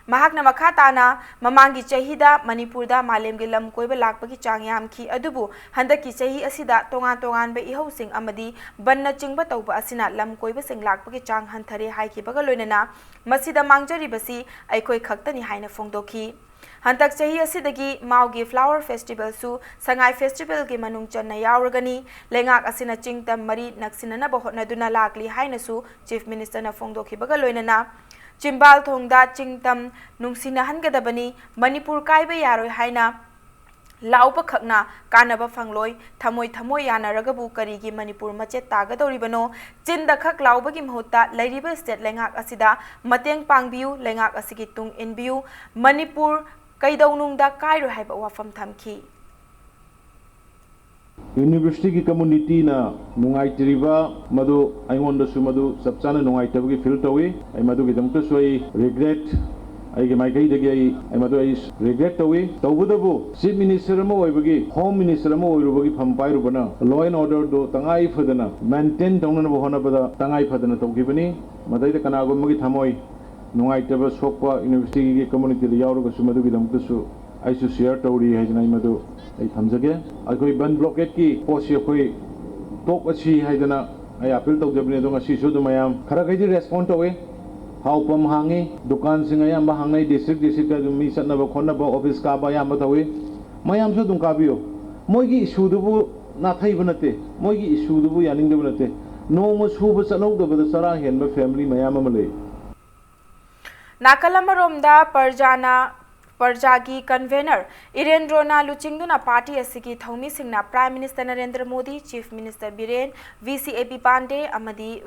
ꯃꯍꯥꯛꯅ ꯃꯈꯥ ꯇꯥꯅ ꯃꯃꯥꯡꯒꯤ ꯆꯍꯤꯗ ꯃꯅꯤꯄꯨꯔꯗ ꯃꯥꯂꯦꯝꯒꯤ ꯂꯝ ꯀꯣꯏꯕ ꯂꯥꯛꯄꯒꯤ ꯆꯥꯡ ꯌꯥꯝꯈꯤ, ꯑꯗꯨꯕꯨ ꯍꯟꯗꯛꯀꯤ ꯆꯍꯤ ꯑꯁꯤꯗ ꯇꯣꯉꯥꯟ ꯇꯣꯉꯥꯟꯕ ꯏꯍꯧꯁꯤꯡ ꯑꯃꯗꯤ ꯕꯟꯅꯆꯤꯡꯕ ꯇꯧꯕ ꯑꯁꯤꯅ ꯂꯝ ꯀꯣꯏꯕꯁꯤꯡ ꯂꯥꯛꯄꯒꯤ ꯆꯥꯡ ꯍꯟꯊꯔꯦ ꯍꯥꯏꯈꯤꯕꯒ ꯂꯣꯏꯅꯅ ꯃꯁꯤꯗ ꯃꯥꯡꯖꯔꯤꯕꯁꯤ ꯑꯩꯈꯣꯏ ꯈꯛꯇꯅꯤ ꯍꯥꯏꯅ ꯐꯣꯡꯗꯣꯛꯈꯤ꯫ ꯍꯟꯗꯛ ꯆꯍꯤ ꯑꯁꯤꯗꯒꯤ ꯃꯥꯎꯒꯤ ꯐ꯭ꯂꯥꯋꯔ ꯐꯦꯁꯇꯤꯚꯦꯜꯁꯨ ꯁꯉꯥꯏ ꯐꯦꯁꯇꯤꯚꯦꯜꯒꯤ ꯃꯅꯨꯡ ꯆꯟꯅ ꯌꯥꯎꯔꯒꯅꯤ꯫ ꯂꯩꯉꯥꯛ ꯑꯁꯤꯅ ꯆꯤꯡ ꯇꯝ ꯃꯔꯤ ꯅꯛꯁꯤꯟꯅꯅꯕ ꯍꯣꯠꯅꯗꯨꯅ ꯂꯥꯛꯂꯤ ꯍꯥꯏꯅꯁꯨ ꯆꯤꯐ ꯃꯤꯅꯤꯁꯇꯔꯅ ꯐꯣꯡꯗꯣꯛꯈꯤꯕꯒ ꯂꯣꯏꯅꯅ ꯆꯤꯝꯕꯥꯜ ꯊꯣꯡꯗ ꯆꯤꯡ ꯇꯝ ꯅꯨꯡꯁꯤꯅꯍꯟꯒꯗꯕꯅꯤ, ꯃꯅꯤꯄꯨꯔ ꯀꯥꯏꯕ ꯌꯥꯔꯣꯏ ꯍꯥꯏꯅ ꯂꯥꯎꯕ ꯈꯛꯅ ꯀꯥꯟꯅꯕ ꯐꯪꯂꯣꯏ, ꯊꯃꯣꯏ ꯊꯃꯣꯏ ꯌꯥꯅꯔꯒꯕꯨ ꯀꯔꯤꯒꯤ ꯃꯅꯤꯄꯨꯔ ꯃꯆꯦꯠ ꯇꯥꯒꯗꯧꯔꯤꯕꯅꯣ? ꯆꯤꯟꯗ ꯈꯛ ꯂꯥꯎꯕꯒꯤ ꯃꯍꯨꯠꯇ ꯂꯩꯔꯤꯕ ꯁ꯭ꯇꯦꯠ ꯂꯩꯉꯥꯛ ꯑꯁꯤꯗ ꯃꯇꯦꯡ ꯄꯥꯡꯕꯤꯌꯨ, ꯂꯩꯉꯥꯛ ꯑꯁꯤꯒꯤ ꯇꯨꯡ ꯏꯟꯕꯤꯌꯨ꯫ ꯃꯅꯤꯄꯨꯔ ꯀꯩꯗꯧꯅꯨꯡꯗ ꯀꯥꯏꯔꯣꯏ ꯍꯥꯏꯕ ꯋꯥꯐꯝ ꯊꯝꯈꯤ꯫ ꯌꯨꯅꯤꯚꯔꯁꯤꯇꯤꯒꯤ ꯀꯝꯃꯨꯅꯤꯇꯤꯅ ꯅꯨꯡꯉꯥꯏꯇ꯭ꯔꯤꯕ ꯃꯗꯨ ꯑꯩꯉꯣꯟꯗꯁꯨ ꯃꯗꯨ ꯆꯞ ꯆꯥꯅ ꯅꯨꯡꯉꯥꯏꯇꯕꯒꯤ ꯐꯤꯜ ꯇꯧꯏ꯫ ꯑꯩ ꯃꯗꯨꯒꯤꯗꯃꯛꯇꯁꯨ ꯑꯩ ꯔꯤꯒ꯭ꯔꯦꯠ, ꯑꯩꯒꯤ ꯃꯥꯏꯀꯩꯗꯒꯤ ꯑꯩ ꯑꯩ ꯃꯗꯨ ꯑꯩ ꯔꯤꯒ꯭ꯔꯦꯠ ꯇꯧꯏ꯫ ꯇꯧꯕꯇꯕꯨ ꯆꯤꯐ ꯃꯤꯅꯤꯁꯇꯔ ꯑꯃ ꯑꯣꯏꯕꯒꯤ, ꯍꯣꯝ ꯃꯤꯅꯤꯁꯇꯔ ꯑꯃ ꯑꯣꯏꯔꯨꯕꯒꯤ ꯐꯝ ꯄꯥꯏꯔꯨꯕꯅ ꯂꯣ ꯑꯦꯟ ꯑꯣꯔꯗꯔꯗꯨ ꯇꯉꯥꯏ ꯐꯗꯅ ꯃꯦꯟꯇꯦꯟ ꯇꯧꯅꯅꯕ ꯍꯣꯠꯅꯕꯗ ꯇꯉꯥꯏ ꯐꯗꯅ ꯇꯧꯈꯤꯕꯅꯤ꯫ ꯃꯗꯩꯗ ꯀꯅꯥꯒꯨꯝꯕꯒꯤ ꯊꯃꯣꯏ ꯅꯨꯡꯉꯥꯏꯇꯕ ꯁꯣꯛꯄ ꯌꯨꯅꯤꯚꯔꯁꯤꯇꯤꯒꯤ ꯀꯝꯃꯨꯅꯤꯇꯤꯗ ꯌꯥꯎꯔꯒꯁꯨ ꯃꯗꯨꯒꯤꯗꯃꯛꯇꯁꯨ ꯑꯩꯁꯨ ꯁꯤꯌꯔ ꯇꯧꯔꯤ ꯍꯥꯏꯗꯅ ꯑꯩ ꯃꯗꯨ ꯑꯩ ꯊꯝꯖꯒꯦ꯫ ꯑꯩꯈꯣꯏ ꯕꯟ ꯕ꯭ꯂꯣꯀꯦꯠꯀꯤ ꯄꯣꯠꯁꯤ ꯑꯩꯈꯣꯏ ꯇꯣꯛ ꯑꯁꯤ ꯍꯥꯏꯗꯅ ꯑꯩ ꯑꯄꯤꯜ ꯇꯧꯖꯕꯅꯤ꯫ ꯑꯗꯣ ꯉꯁꯤꯁꯨ ꯑꯗꯨꯝ ꯃꯌꯥꯝ ꯈꯔ ꯈꯩꯗꯤ ꯔꯦꯁꯄꯣꯟ ꯇꯧꯋꯤ꯫ ꯊꯥꯎ ꯄꯝ ꯍꯥꯡꯉꯤ, ꯗꯨꯀꯥꯟꯁꯤꯡ ꯑꯌꯥꯝꯕ ꯍꯥꯡꯅꯩ, ꯗꯤꯁꯇ꯭ꯔꯤꯛ ꯗꯤꯁꯇ꯭ꯔꯤꯛꯇ ꯑꯗꯨꯝ ꯃꯤ ꯆꯠꯅꯕ ꯈꯣꯠꯅꯕ, ꯑꯣꯐꯤꯁ ꯀꯥꯕ ꯑꯌꯥꯝꯕ ꯇꯧꯋꯤ꯫ ꯃꯌꯥꯝꯁꯨ ꯑꯗꯨꯝ ꯀꯥꯕꯤꯌꯨ꯫ ꯃꯣꯏꯒꯤ ꯏꯁꯨꯗꯨꯕꯨ ꯅꯥꯊꯩꯕ ꯅꯠꯇꯦ, ꯃꯣꯏꯒꯤ ꯏꯁꯨꯗꯨꯕꯨ ꯌꯥꯅꯤꯡꯗꯕ ꯅꯠꯇꯦ꯫ ꯅꯣꯡꯃ ꯁꯨꯕ ꯆꯠꯍꯧꯗꯕꯗ ꯆꯔꯥ ꯍꯦꯟꯕ ꯐꯦꯃꯤꯂꯤ ꯃꯌꯥꯝ ꯑꯃ ꯂꯩ꯫ ꯅꯥꯀꯜ ꯑꯃꯔꯣꯝꯗ ꯄ꯭ꯔꯖꯥꯅ ꯄ꯭ꯔꯖꯥꯒꯤ ꯀꯟꯚꯦꯅꯔ ꯏꯔꯦꯟꯗ꯭ꯔꯣꯅ ꯂꯨꯆꯤꯡꯗꯨꯅ ꯄꯥꯔꯇꯤ ꯑꯁꯤꯒꯤ ꯊꯧꯃꯤꯁꯤꯡꯅ prime minister Narendra Modi, chief minister Biren, V C A ꯄꯤ ꯄꯥꯟꯗꯦ ꯑꯃꯗꯤ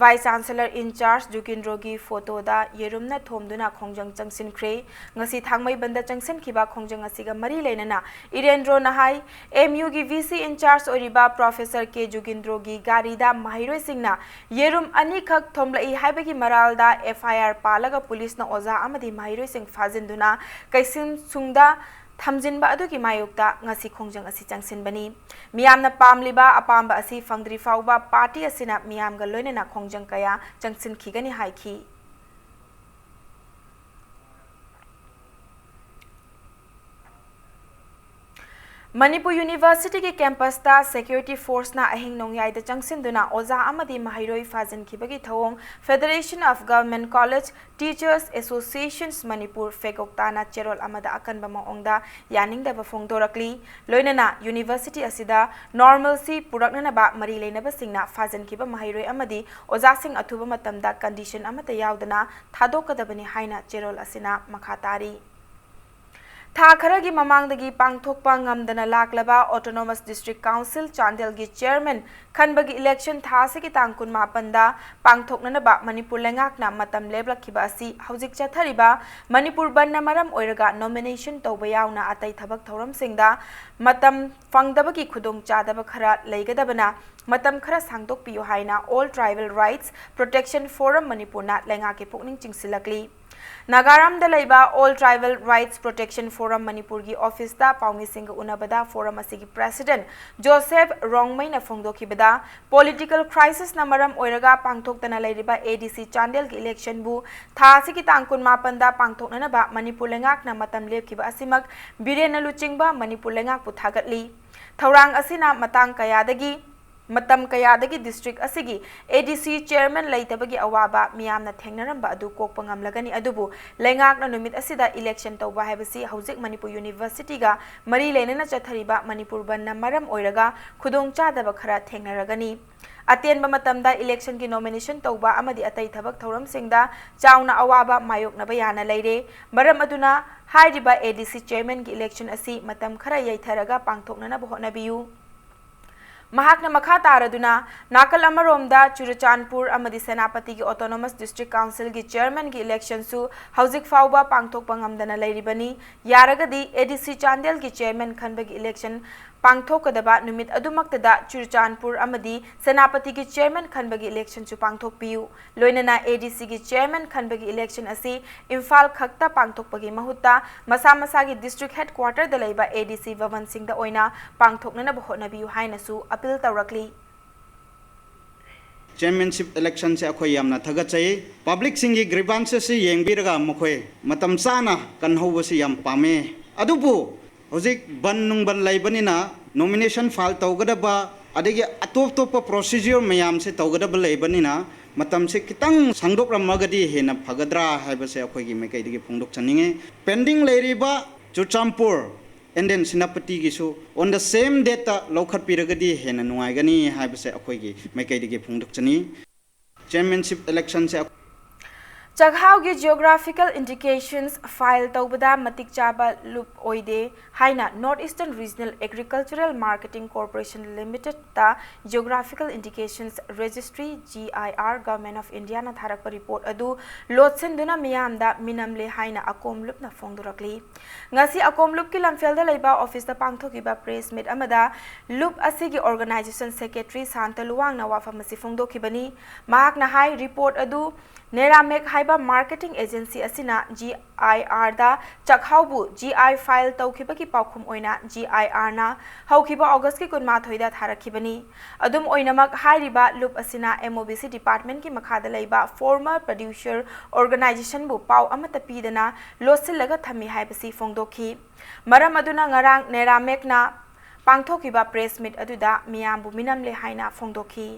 ꯚꯥꯏꯁ ꯆꯥꯟꯁꯦꯂꯔ ꯏꯟꯆꯥꯔꯖ ꯖꯨꯒꯤꯟꯗ꯭ꯔꯣꯒꯤ ꯐꯣꯇꯣꯗ ꯌꯦꯔꯨꯝꯅ ꯊꯣꯝꯗꯨꯅ ꯈꯣꯡꯖꯪ ꯆꯪꯁꯤꯟꯈ꯭ꯔꯦ꯫ ꯉꯁꯤ ꯊꯥꯡꯃꯩꯕꯟꯗ ꯆꯪꯁꯤꯟꯈꯤꯕ ꯈꯣꯡꯖꯪ ꯑꯁꯤꯒ ꯃꯔꯤ ꯂꯩꯅꯅ ꯏꯔꯦꯟꯗ꯭ꯔꯣꯅ ꯍꯥꯏ, ꯑꯦꯝ ꯌꯨꯒꯤ ꯚꯤ ꯁꯤ ꯏꯟꯆꯥꯔꯖ ꯑꯣꯏꯔꯤꯕ ꯄ꯭ꯔꯣꯐꯦꯁꯔ ꯀꯦ ꯖꯨꯒꯤꯟꯗ꯭ꯔꯣꯒꯤ ꯒꯥꯔꯤꯗ ꯃꯍꯩꯔꯣꯏꯁꯤꯡꯅ ꯌꯦꯔꯨꯝ ꯑꯅꯤꯈꯛ ꯊꯣꯝꯂꯛꯏ ꯍꯥꯏꯕꯒꯤ ꯃꯔꯥꯜꯗ ꯑꯦꯐ ꯑꯥꯏ ꯑꯥꯔ ꯄꯥꯜꯂꯒ ꯄꯨꯂꯤꯁꯅ ꯑꯣꯖꯥ ꯑꯃꯗꯤ ꯃꯍꯩꯔꯣꯏꯁꯤꯡ ꯐꯥꯖꯤꯟꯗꯨꯅ ꯀꯩꯁꯨꯝꯁꯨꯡꯗ ꯊꯝꯖꯤꯟꯕ ꯑꯗꯨꯒꯤ ꯃꯥꯌꯣꯛꯇ ꯉꯁꯤ ꯈꯣꯡꯖꯪ ꯑꯁꯤ ꯆꯪꯁꯤꯟꯕꯅꯤ꯫ ꯃꯤꯌꯥꯝꯅ ꯄꯥꯝꯂꯤꯕ ꯑꯄꯥꯝꯕ ꯑꯁꯤ ꯐꯪꯗ꯭ꯔꯤ ꯐꯥꯎꯕ ꯄꯥꯔꯇꯤ ꯑꯁꯤꯅ ꯃꯤꯌꯥꯝꯒ ꯂꯣꯏꯅꯅ ꯈꯣꯡꯖꯪ ꯀꯌꯥ ꯆꯪꯁꯤꯟꯈꯤꯒꯅꯤ ꯍꯥꯏꯈꯤ꯫ ꯃꯅꯤꯄꯨꯔ ꯌꯨꯅꯤꯚꯔꯁꯤꯇꯤꯒꯤ ꯀꯦꯝꯄꯁꯇ ꯁꯦꯀ꯭ꯌꯨꯔꯤꯇꯤ ꯐꯣꯔꯁꯅ ꯑꯍꯤꯡ ꯅꯣꯡꯌꯥꯏꯗ ꯆꯪꯁꯤꯟꯗꯨꯅ ꯑꯣꯖꯥ ꯑꯃꯗꯤ ꯃꯍꯩꯔꯣꯏ ꯐꯥꯖꯤꯟꯈꯤꯕꯒꯤ ꯊꯧꯑꯣꯡ Federation of Government College Teachers Associations Manipur, ꯐꯦꯒꯣꯛꯇꯥꯅ ꯆꯦꯔꯣꯜ ꯑꯃꯗ ꯑꯀꯟꯕ ꯃꯑꯣꯡꯗ ꯌꯥꯅꯤꯡꯗꯕ ꯐꯣꯡꯗꯣꯔꯛꯂꯤ꯫ ꯂꯣꯏꯅꯅ ꯌꯨꯅꯤꯚꯔꯁꯤꯇꯤ ꯑꯁꯤꯗ ꯅꯣꯔꯃꯦꯜꯁꯤ ꯄꯨꯔꯛꯅꯅꯕ ꯃꯔꯤ ꯂꯩꯅꯕꯁꯤꯡꯅ ꯐꯥꯖꯤꯟꯈꯤꯕ ꯃꯍꯩꯔꯣꯏ ꯑꯃꯗꯤ ꯑꯣꯖꯥꯁꯤꯡ ꯑꯊꯨꯕ ꯃꯇꯝꯗ ꯀꯟꯗꯤꯁꯟ ꯑꯃꯠꯇ ꯌꯥꯎꯗꯅ ꯊꯥꯗꯣꯛꯀꯗꯕꯅꯤ ꯍꯥꯏꯅ ꯆꯦꯔꯣꯜ ꯑꯁꯤꯅ ꯃꯈꯥ ꯇꯥꯔꯤ꯫ ꯊꯥ ꯈꯔꯒꯤ ꯃꯃꯥꯡꯗꯒꯤ ꯄꯥꯡꯊꯣꯛꯄ ꯉꯝꯗꯅ ꯂꯥꯛꯂꯕ Autonomous District Council ꯆꯥꯟꯗꯦꯜꯒꯤ chairman ꯈꯟꯕꯒꯤ election ꯊꯥ ꯑꯁꯤꯒꯤ ꯇꯥꯡ ꯀꯨꯟꯃꯥꯄꯟꯗ ꯄꯥꯡꯊꯣꯛꯅꯅꯕ ꯃꯅꯤꯄꯨꯔ ꯂꯩꯉꯥꯛꯅ ꯃꯇꯝ ꯂꯦꯞꯂꯛꯈꯤꯕ ꯑꯁꯤ ꯍꯧꯖꯤꯛ ꯆꯠꯊꯔꯤꯕ ꯃꯅꯤꯄꯨꯔ ꯕꯟꯗꯅ ꯃꯔꯝ ꯑꯣꯏꯔꯒ nomination ꯇꯧꯕ ꯌꯥꯎꯅ ꯑꯇꯩ ꯊꯕꯛ ꯊꯧꯔꯝꯁꯤꯡꯗ ꯃꯇꯝ ꯐꯪꯗꯕꯒꯤ ꯈꯨꯗꯣꯡꯆꯥꯗꯕ ꯈꯔ ꯂꯩꯒꯗꯕꯅ ꯃꯇꯝ ꯈꯔ ꯁꯥꯡꯗꯣꯛꯄꯤꯌꯨ ꯍꯥꯏꯅ All Tribal Rights Protection Forum ꯃꯅꯤꯄꯨꯔꯅ ꯂꯩꯉꯥꯛꯀꯤ ꯄꯨꯛꯅꯤꯡ ꯆꯤꯡꯁꯤꯜꯂꯛꯂꯤ꯫ ꯅꯥꯒꯥꯔꯥꯝꯗ ꯂꯩꯕ All Tribal Rights Protection Forum ꯃꯅꯤꯄꯨꯔꯒꯤ office ꯇ ꯄꯥꯎꯃꯤꯁꯤꯡꯒ ꯎꯅꯕꯗ forum ꯑꯁꯤꯒꯤ president ꯖꯣꯁꯦꯐ ꯔꯣꯡꯃꯩꯅ ꯐꯣꯡꯗꯣꯛꯈꯤꯕꯗ, political crisis ꯅ ꯃꯔꯝ ꯑꯣꯏꯔꯒ ꯄꯥꯡꯊꯣꯛꯇꯅ ꯂꯩꯔꯤꯕ A D C ꯆꯥꯟꯗꯦꯜꯒꯤ election ꯕꯨ ꯊꯥ ꯑꯁꯤꯒꯤ ꯇꯥꯡ ꯀꯨꯟꯃꯥꯄꯟꯗ ꯄꯥꯡꯊꯣꯛꯅꯅꯕ ꯃꯅꯤꯄꯨꯔ ꯂꯩꯉꯥꯛꯅ ꯃꯇꯝ ꯂꯦꯞꯈꯤꯕ ꯑꯁꯤꯃꯛ ꯕꯤꯔꯦꯟꯅ ꯂꯨꯆꯤꯡꯕ ꯃꯅꯤꯄꯨꯔ ꯂꯩꯉꯥꯛꯄꯨ ꯊꯥꯒꯠꯂꯤ꯫ ꯊꯧꯔꯥꯡ ꯑꯁꯤꯅ ꯃꯇꯥꯡ ꯀꯌꯥꯗꯒꯤ ꯃꯇꯝ ꯀꯌꯥꯗꯒꯤ district ꯑꯁꯤꯒꯤ A D C chairman ꯂꯩꯇꯕꯒꯤ ꯑꯋꯥꯕ ꯃꯤꯌꯥꯝꯅ ꯊꯦꯡꯅꯔꯝꯕ ꯑꯗꯨ ꯀꯣꯛꯄ ꯉꯝꯂꯒꯅꯤ, ꯑꯗꯨꯕꯨ ꯂꯩꯉꯥꯛꯅ ꯅꯨꯃꯤꯠ ꯑꯁꯤꯗ election ꯇꯧꯕ ꯍꯥꯏꯕꯁꯤ ꯍꯧꯖꯤꯛ ꯃꯅꯤꯄꯨꯔ university ꯒ ꯃꯔꯤ ꯂꯩꯅꯅ ꯆꯠꯊꯔꯤꯕ ꯃꯅꯤꯄꯨꯔ ꯕꯟꯗꯅ ꯃꯔꯝ ꯑꯣꯏꯔꯒ ꯈꯨꯗꯣꯡꯆꯥꯗꯕ ꯈꯔ ꯊꯦꯡꯅꯔꯒꯅꯤ꯫ ꯑꯇꯦꯟꯕ ꯃꯇꯝꯗ election ꯒꯤ nomination ꯇꯧꯕ ꯑꯃꯗꯤ ꯑꯇꯩ ꯊꯕꯛ ꯊꯧꯔꯝꯁꯤꯡꯗ ꯆꯥꯎꯅ ꯑꯋꯥꯕ ꯃꯥꯌꯣꯛꯅꯕ ꯌꯥꯅ ꯂꯩꯔꯦ꯫ ꯃꯔꯝ ꯑꯗꯨꯅ ꯍꯥꯏꯔꯤꯕ A D C chairman ꯒꯤ election ꯑꯁꯤ ꯃꯇꯝ ꯈꯔ ꯌꯩꯊꯔꯒ ꯄꯥꯡꯊꯣꯛꯅꯅꯕ ꯍꯣꯠꯅꯕꯤꯌꯨ꯫ ꯃꯍꯥꯛꯅ ꯃꯈꯥ ꯇꯥꯔꯗꯨꯅ, ꯅꯥꯀꯜ ꯑꯃꯔꯣꯝꯗ ꯆꯨꯔꯆꯥꯟꯄꯨꯔ ꯑꯃꯗꯤ ꯁꯦꯅꯥꯄꯇꯤꯒꯤ Autonomous District Council ꯒꯤ chairman ꯒꯤ election ꯁꯨ ꯍꯧꯖꯤꯛ ꯐꯥꯎꯕ ꯄꯥꯡꯊꯣꯛꯄ ꯉꯝꯗꯅ ꯂꯩꯔꯤꯕꯅꯤ꯫ ꯌꯥꯔꯒꯗꯤ A D C ꯆꯥꯟꯗꯦꯜꯒꯤ chairman ꯈꯟꯕꯒꯤ election ꯄꯥꯡꯊꯣꯛꯀꯗꯕ ꯅꯨꯃꯤꯠ ꯑꯗꯨꯃꯛꯇꯗ ꯆꯨꯔꯆꯥꯟꯄꯨꯔ ꯑꯃꯗꯤ ꯁꯦꯅꯥꯄꯇꯤꯒꯤ chairman ꯈꯟꯕꯒꯤ election ꯁꯨ ꯄꯥꯡꯊꯣꯛꯄꯤꯌꯨ꯫ ꯂꯣꯏꯅꯅ A D C ꯒꯤ chairman ꯈꯟꯕꯒꯤ election ꯑꯁꯤ ꯏꯝꯐꯥꯜ ꯈꯛꯇ ꯄꯥꯡꯊꯣꯛꯄꯒꯤ ꯃꯍꯨꯠꯇ ꯃꯁꯥ ꯃꯁꯥꯒꯤ district headquarter ꯗ ꯂꯩꯕ A D C ꯚꯕꯟꯁꯤꯡꯗ ꯑꯣꯏꯅ ꯄꯥꯡꯊꯣꯛꯅꯅꯕ ꯍꯣꯠꯅꯕꯤꯌꯨ ꯍꯥꯏꯅꯁꯨ appeal ꯇꯧꯔꯛꯂꯤ꯫ Chairmanship election ꯁꯦ ꯑꯩꯈꯣꯏ ꯌꯥꯝꯅ ꯊꯥꯒꯠꯆꯩ꯫ Public ꯁꯤꯡꯒꯤ grievances ꯁꯤ ꯌꯦꯡꯕꯤꯔꯒ ꯃꯈꯣꯏ ꯃꯇꯝ ꯆꯥꯅ ꯀꯟꯍꯧꯕꯁꯤ ꯌꯥꯝ ꯄꯥꯝꯃꯦ꯫ ꯑꯗꯨꯕꯨ ꯍꯧꯖꯤꯛ ꯕꯟ ꯅꯨꯡꯕꯟ ꯂꯩꯕꯅꯤꯅ nomination file ꯇꯧꯒꯗꯕ, ꯑꯗꯒꯤ ꯑꯇꯣꯞ ꯑꯇꯣꯞꯄ procedure ꯃꯌꯥꯝꯁꯦ ꯇꯧꯒꯗꯕ ꯂꯩꯕꯅꯤꯅ, ꯃꯇꯝꯁꯦ ꯈꯤꯇꯪ ꯁꯥꯡꯗꯣꯛꯂꯝꯃꯒꯗꯤ ꯍꯦꯟꯅ ꯐꯒꯗ꯭ꯔꯥ ꯍꯥꯏꯕꯁꯦ ꯑꯩꯈꯣꯏꯒꯤ ꯃꯥꯏꯀꯩꯗꯒꯤ ꯐꯣꯡꯗꯣꯛꯆꯅꯤꯡꯉꯤ꯫ Pending ꯂꯩꯔꯤꯕ Churachandpur and then ꯁꯦꯅꯥꯄꯇꯤꯒꯤꯁꯨ on the same date ꯇ ꯂꯧꯈꯠꯄꯤꯔꯒꯗꯤ ꯍꯦꯟꯅ ꯅꯨꯡꯉꯥꯏꯒꯅꯤ ꯍꯥꯏꯕꯁꯦ ꯑꯩꯈꯣꯏꯒꯤ ꯃꯥꯏꯀꯩꯗꯒꯤ ꯐꯣꯡꯗꯣꯛꯆꯅꯤ꯫ Chairmanship election ꯁꯦ ꯆꯥꯛꯍꯥꯎꯒꯤ geographical indications file ꯇꯧꯕꯗ ꯃꯇꯤꯛ ꯆꯥꯕ ꯂꯨꯞ ꯑꯣꯏꯗꯦ ꯍꯥꯏꯅ North Eastern Regional Agricultural Marketing Corporation Limited ꯇ Geographical Indications Registry, G I R, Government of India ꯅ ꯊꯥꯔꯛꯄ report ꯑꯗꯨ ꯂꯣꯠꯁꯤꯟꯗꯨꯅ ꯃꯤꯌꯥꯝꯗ ꯃꯤꯅꯝꯂꯦ ꯍꯥꯏꯅ ꯑꯀꯣꯝ ꯂꯨꯞꯅ ꯐꯣꯡꯗꯣꯔꯛꯂꯤ꯫ ꯉꯁꯤ ꯑꯀꯣꯝ ꯂꯨꯞꯀꯤ ꯂꯝꯐꯦꯜꯗ ꯂꯩꯕ office ꯇ ꯄꯥꯡꯊꯣꯛꯈꯤꯕ press meet ꯑꯃꯗ ꯂꯨꯞ ꯑꯁꯤꯒꯤ organization secretary ꯁꯥꯟꯇ ꯂꯨꯋꯥꯡꯅ ꯋꯥꯐꯝ ꯑꯁꯤ ꯐꯣꯡꯗꯣꯛꯈꯤꯕꯅꯤ꯫ ꯃꯍꯥꯛꯅ ꯍꯥꯏ, report ꯑꯗꯨ ꯅꯦꯔꯥꯃꯦꯛ ꯍꯥꯏꯕ marketing agency ꯑꯁꯤꯅ G I R the ꯆꯥꯛꯍꯥꯎꯕꯨ G I file ꯇꯧꯈꯤꯕꯒꯤ ꯄꯥꯎꯈꯨꯝ ꯑꯣꯏꯅ G I R ꯅ ꯍꯧꯈꯤꯕ August ꯀꯤ ꯀꯨꯟꯃꯥꯊꯣꯏꯗ ꯊꯥꯔꯛꯈꯤꯕꯅꯤ꯫ ꯑꯗꯨꯝ ꯑꯣꯏꯅꯃꯛ, ꯍꯥꯏꯔꯤꯕ ꯂꯨꯞ ꯑꯁꯤꯅ M O B C department ꯀꯤ ꯃꯈꯥꯗ ꯂꯩꯕ farmer producer organization ꯕꯨ ꯄꯥꯎ ꯑꯃꯠꯇ ꯄꯤꯗꯅ ꯂꯣꯠꯁꯤꯜꯂꯒ ꯊꯝꯃꯤ ꯍꯥꯏꯕꯁꯤ ꯐꯣꯡꯗꯣꯛꯈꯤ꯫ ꯃꯔꯝ ꯑꯗꯨꯅ ꯉꯔꯥꯡ ꯅꯦꯔꯥꯃꯦꯛꯅ ꯄꯥꯡꯊꯣꯛꯈꯤꯕ press meet ꯑꯗꯨꯗ ꯃꯤꯌꯥꯝꯕꯨ ꯃꯤꯅꯝꯂꯦ ꯍꯥꯏꯅ ꯐꯣꯡꯗꯣꯛꯈꯤ꯫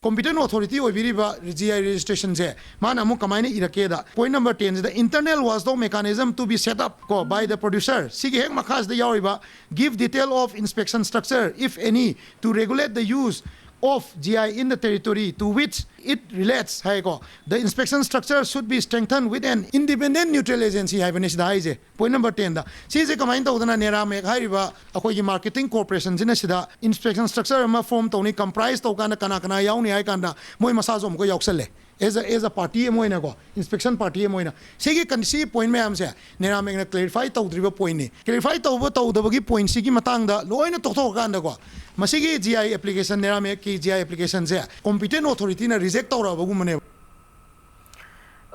Competent authority ꯑꯣꯏꯕꯤꯔꯤꯕ G I registration ꯁꯦ ꯃꯥꯅ ꯑꯃꯨꯛ ꯀꯃꯥꯏꯅ ꯏꯔꯛꯀꯦꯗ, point number ten ꯁꯤꯗ internal watchdog mechanism to be set up ꯀꯣ by the producer, ꯁꯤꯒꯤ ꯍꯦꯛ ꯃꯈꯥꯁꯤꯗ ꯌꯥꯎꯔꯤꯕ give detail of inspection structure if any to regulate the use of G I in the territory to which it relates ꯍꯥꯏꯀꯣ꯫ The inspection structure should be strengthened with an independent neutral agency ꯍꯥꯏꯕꯅꯤ ꯁꯤꯗ ꯍꯥꯏꯁꯦ꯫ Point number ten ꯗ ꯁꯤꯁꯦ ꯀꯃꯥꯏꯅ ꯇꯧꯗꯅ ꯅꯦꯔꯥꯃꯦꯛ ꯍꯥꯏꯔꯤꯕ ꯑꯩꯈꯣꯏꯒꯤ marketing corporation ꯁꯤꯅ ꯁꯤꯗ inspection structure ꯑꯃ form ꯇꯧꯅꯤ, comprise ꯇꯧ ꯀꯥꯟꯗ ꯀꯅꯥ ꯀꯅꯥ ꯌꯥꯎꯅꯤ ꯍꯥꯏ ꯀꯥꯟꯗ ꯃꯣꯏ ꯃꯁꯥꯁꯨ ꯑꯃꯨꯛꯀ ꯌꯥꯎꯁꯜꯂꯦ꯫ As a, as a party ꯑꯃ ꯑꯣꯏꯅꯀꯣ, inspection party ꯑꯃ ꯑꯣꯏꯅ ꯁꯤꯒꯤ ꯀꯟ-, ꯁꯤ point ꯃꯌꯥꯝꯁꯦ ꯅꯦꯔꯥꯃꯦꯛꯅ clarify ꯇꯧꯗ꯭ꯔꯤꯕ point ꯅꯤ꯫ Clarify ꯇꯧꯕ ꯇꯧꯗꯕꯒꯤ point ꯁꯤꯒꯤ ꯃꯇꯥꯡꯗ ꯂꯣꯏꯅ ꯇꯣꯛꯊꯣꯛꯑꯀꯥꯟꯗꯀꯣ, ꯃꯁꯤꯒꯤ G I application, ꯅꯦꯔꯥꯃꯦꯛꯀꯤ G I application say competent authority ꯅ reject ꯇꯧꯔꯛꯑꯕꯒꯨꯝꯕꯅꯦꯕ꯫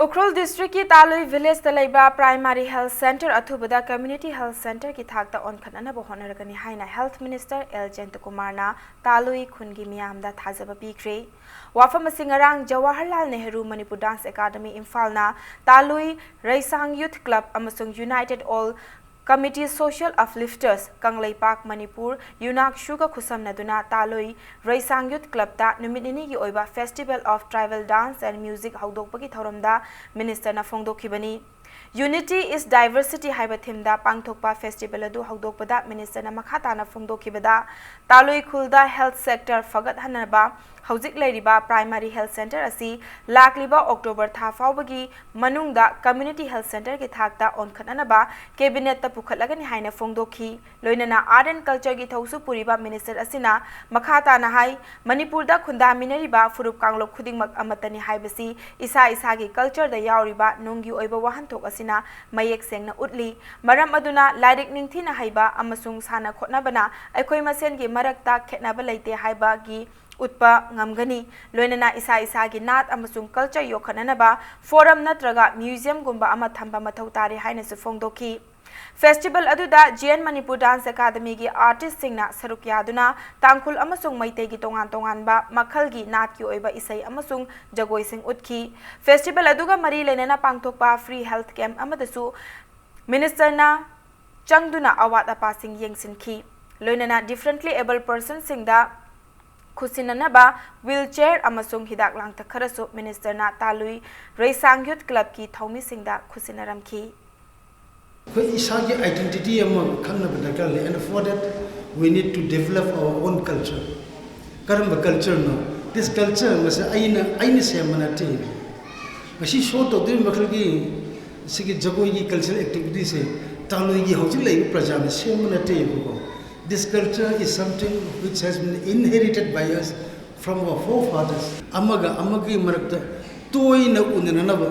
ꯎꯈ꯭ꯔꯨꯜ district ꯀꯤ ꯇꯥꯂꯨꯏ village ꯇ ꯂꯩꯕ primary health centre ꯑꯊꯨꯕꯗ community health centre ꯒꯤ ꯊꯥꯛꯇ ꯑꯣꯟꯈꯠꯅꯅꯕ ꯍꯣꯠꯅꯔꯒꯅꯤ ꯍꯥꯏꯅ Health Minister L ꯖꯌꯟꯇꯀꯨꯃꯥꯔꯅ ꯇꯥꯂꯨꯏ ꯈꯨꯟꯒꯤ ꯃꯤꯌꯥꯝꯗ ꯊꯥꯖꯕ ꯄꯤꯈ꯭ꯔꯦ꯫ ꯋꯥꯐꯝ ꯑꯁꯤ ꯉꯔꯥꯡ Jawaharlal Nehru Manipur Dance Academy ꯏꯝꯐꯥꯜꯅ ꯇꯥꯂꯨꯏ ꯔꯩꯁꯥꯡ Youth Club ꯑꯃꯁꯨꯡ United All Committee Social Uplifters Kangleipak Manipur, ꯌꯨꯅꯥꯛꯁꯨꯒ ꯈꯨꯠꯁꯝꯅꯗꯨꯅ ꯇꯥꯂꯨꯏ ꯔꯩꯁꯥꯡ Youth Club ꯇ ꯅꯨꯃꯤꯠ ꯅꯤꯅꯤꯒꯤ ꯑꯣꯏꯕ Festival of Tribal Dance and Music ꯍꯧꯗꯣꯛꯄꯒꯤ ꯊꯧꯔꯝꯗ minister ꯅ ꯐꯣꯡꯗꯣꯛꯈꯤꯕꯅꯤ꯫ Unity is diversity ꯍꯥꯏꯕ ꯊꯤꯝꯗ ꯄꯥꯡꯊꯣꯛꯄ ꯐꯦꯁꯇꯤꯚꯦꯜ ꯑꯗꯨ ꯍꯧꯗꯣꯛꯄꯗ ꯃꯤꯅꯤꯁꯇꯔꯅ ꯃꯈꯥ ꯇꯥꯅ ꯐꯣꯡꯗꯣꯛꯈꯤꯕꯗ, ꯇꯥꯂꯣꯏ ꯈꯨꯜꯗ ꯍꯦꯜꯊ ꯁꯦꯛꯇꯔ ꯐꯒꯠꯍꯟꯅꯕ ꯍꯧꯖꯤꯛ ꯂꯩꯔꯤꯕ ꯄ꯭ꯔꯥꯏꯃꯥꯔꯤ ꯍꯦꯜꯊ ꯁꯦꯟꯇꯔ ꯑꯁꯤ ꯂꯥꯛꯂꯤꯕ ꯑꯣꯛꯇꯣꯕꯔ ꯊꯥ ꯐꯥꯎꯕꯒꯤ ꯃꯅꯨꯡꯗ ꯀꯝꯃ꯭ꯌꯨꯅꯤꯇꯤ ꯍꯦꯜꯊ ꯁꯦꯟꯇꯔꯒꯤ ꯊꯥꯛꯇ ꯑꯣꯟꯈꯠꯅꯅꯕ ꯀꯦꯕꯤꯅꯦꯠꯇ ꯄꯨꯈꯠꯂꯒꯅꯤ ꯍꯥꯏꯅ ꯐꯣꯡꯗꯣꯛꯈꯤ꯫ ꯂꯣꯏꯅꯅ ꯑꯥꯔꯠ ꯑꯦꯟ ꯀꯜꯆꯔꯒꯤ ꯊꯧꯁꯨ ꯄꯨꯔꯤꯕ ꯃꯤꯅꯤꯁꯇꯔ ꯑꯁꯤꯅ ꯃꯈꯥ ꯇꯥꯅ ꯍꯥꯏ, ꯃꯅꯤꯄꯨꯔꯗ ꯈꯨꯟꯗꯥꯃꯤꯟꯅꯔꯤꯕ ꯐꯨꯔꯨꯞ ꯀꯥꯡꯂꯨꯞ ꯈꯨꯗꯤꯡꯃꯛ ꯑꯃꯠꯇꯅꯤ ꯍꯥꯏꯕꯁꯤ ꯏꯁꯥ ꯏꯁꯥꯒꯤ ꯀꯜꯆꯔꯗ ꯌꯥꯎꯔꯤꯕ ꯅꯨꯡꯒꯤ ꯑꯣꯏꯕ ꯋꯥꯍꯟꯊꯣꯛ ꯑꯁꯤꯅ ꯃꯌꯦꯛ ꯁꯦꯡꯅ ꯎꯠꯂꯤ꯫ ꯃꯔꯝ ꯑꯗꯨꯅ ꯂꯥꯏꯔꯤꯛ ꯅꯤꯡꯊꯤꯅ ꯍꯩꯕ ꯑꯃꯁꯨꯡ ꯁꯥꯟꯅ ꯈꯣꯠꯅꯕꯅ ꯑꯩꯈꯣꯏ ꯃꯁꯦꯟꯒꯤ ꯃꯔꯛꯇ ꯈꯦꯠꯅꯕ ꯂꯩꯇꯦ ꯍꯥꯏꯕꯒꯤ ꯎꯠꯄ ꯉꯝꯒꯅꯤ꯫ ꯂꯣꯏꯅꯅ ꯏꯁꯥ ꯏꯁꯥꯒꯤ ꯅꯥꯠ ꯑꯃꯁꯨꯡ ꯀꯜꯆꯔ ꯌꯣꯛꯈꯠꯅꯅꯕ ꯐꯣꯔꯝ ꯅꯠꯇ꯭ꯔꯒ ꯃ꯭ꯌꯨꯖꯤꯌꯝꯒꯨꯝꯕ ꯑꯃ ꯊꯝꯕ ꯃꯊꯧ ꯇꯥꯔꯦ ꯍꯥꯏꯅꯁꯨ ꯐꯣꯡꯗꯣꯛꯈꯤ꯫ ꯐꯦꯁꯇꯤꯚꯦꯜ ꯑꯗꯨꯗ ꯖꯤ ꯑꯦꯟ ꯃꯅꯤꯄꯨꯔ ꯗꯥꯟꯁ ꯑꯦꯀꯥꯗꯃꯤꯒꯤ ꯑꯥꯔꯇꯤꯁꯁꯤꯡꯅ ꯁꯔꯨꯛ ꯌꯥꯗꯨꯅ ꯇꯥꯡꯈꯨꯜ ꯑꯃꯁꯨꯡ ꯃꯩꯇꯩꯒꯤ ꯇꯣꯉꯥꯟ ꯇꯣꯉꯥꯟꯕ ꯃꯈꯜꯒꯤ ꯅꯥꯠꯀꯤ ꯑꯣꯏꯕ ꯏꯁꯩ ꯑꯃꯁꯨꯡ ꯖꯒꯣꯏꯁꯤꯡ ꯎꯠꯈꯤ꯫ ꯐꯦꯁꯇꯤꯚꯦꯜ ꯑꯗꯨꯒ ꯃꯔꯤ ꯂꯩꯅꯅ ꯄꯥꯡꯊꯣꯛꯄ ꯐ꯭ꯔꯤ ꯍꯦꯜꯊ ꯀꯦꯝꯞ ꯑꯃꯗꯁꯨ ꯃꯤꯅꯤꯁꯇꯔꯅ ꯆꯪꯗꯨꯅ ꯑꯋꯥꯠ ꯑꯄꯥꯁꯤꯡ ꯌꯦꯡꯁꯤꯟꯈꯤ꯫ ꯂꯣꯏꯅꯅ ꯗꯤꯐꯔꯦꯟꯠꯂꯤ ꯑꯦꯕꯜ ꯄꯔꯁꯟꯁꯤꯡꯗ ꯈꯨꯠꯁꯤꯟꯅꯅꯕ ꯋꯤꯜ ꯆꯦꯌꯔ ꯑꯃꯁꯨꯡ ꯍꯤꯗꯥꯛ ꯂꯥꯡꯊꯛ ꯈꯔꯁꯨ ꯃꯤꯅꯤꯁꯇꯔꯅ ꯇꯥꯂꯨꯏ ꯔꯩꯁꯥꯡ ꯌꯨꯊ ꯀ꯭ꯂꯕꯀꯤ ꯊꯧꯃꯤꯁꯤꯡꯗ ꯈꯨꯠꯁꯤꯟꯅꯔꯝꯈꯤ꯫ ꯑꯩꯈꯣꯏ ꯏꯁꯥꯒꯤ identity ꯑꯃ ꯈꯪꯅꯕ ꯗꯔꯀꯥꯔ ꯂꯩ, and for that we need to develop our own culture. ꯀꯔꯝꯕ culture ꯅꯣ? This culture ꯃꯁꯤ ꯑꯩꯅ ꯑꯩꯅ ꯁꯦꯝꯕ ꯅꯠꯇꯦ꯫ ꯉꯁꯤ show ꯇꯧꯗꯣꯔꯤꯕ ꯃꯈꯜꯒꯤ ꯁꯤꯒꯤ ꯖꯒꯣꯏꯒꯤ cultural activity ꯁꯦ ꯇꯥꯂꯣꯏꯒꯤ ꯍꯧꯖꯤꯛ ꯂꯩꯔꯤꯕ ꯄ꯭ꯔꯖꯥꯅ ꯁꯦꯝꯕ ꯅꯠꯇꯦꯕꯀꯣ꯫ This culture is something which has been inherited by us from our forefathers. ꯑꯃꯒ ꯑꯃꯒꯤ ꯃꯔꯛꯇ ꯇꯣꯏꯅ ꯎꯅꯅꯅꯕ,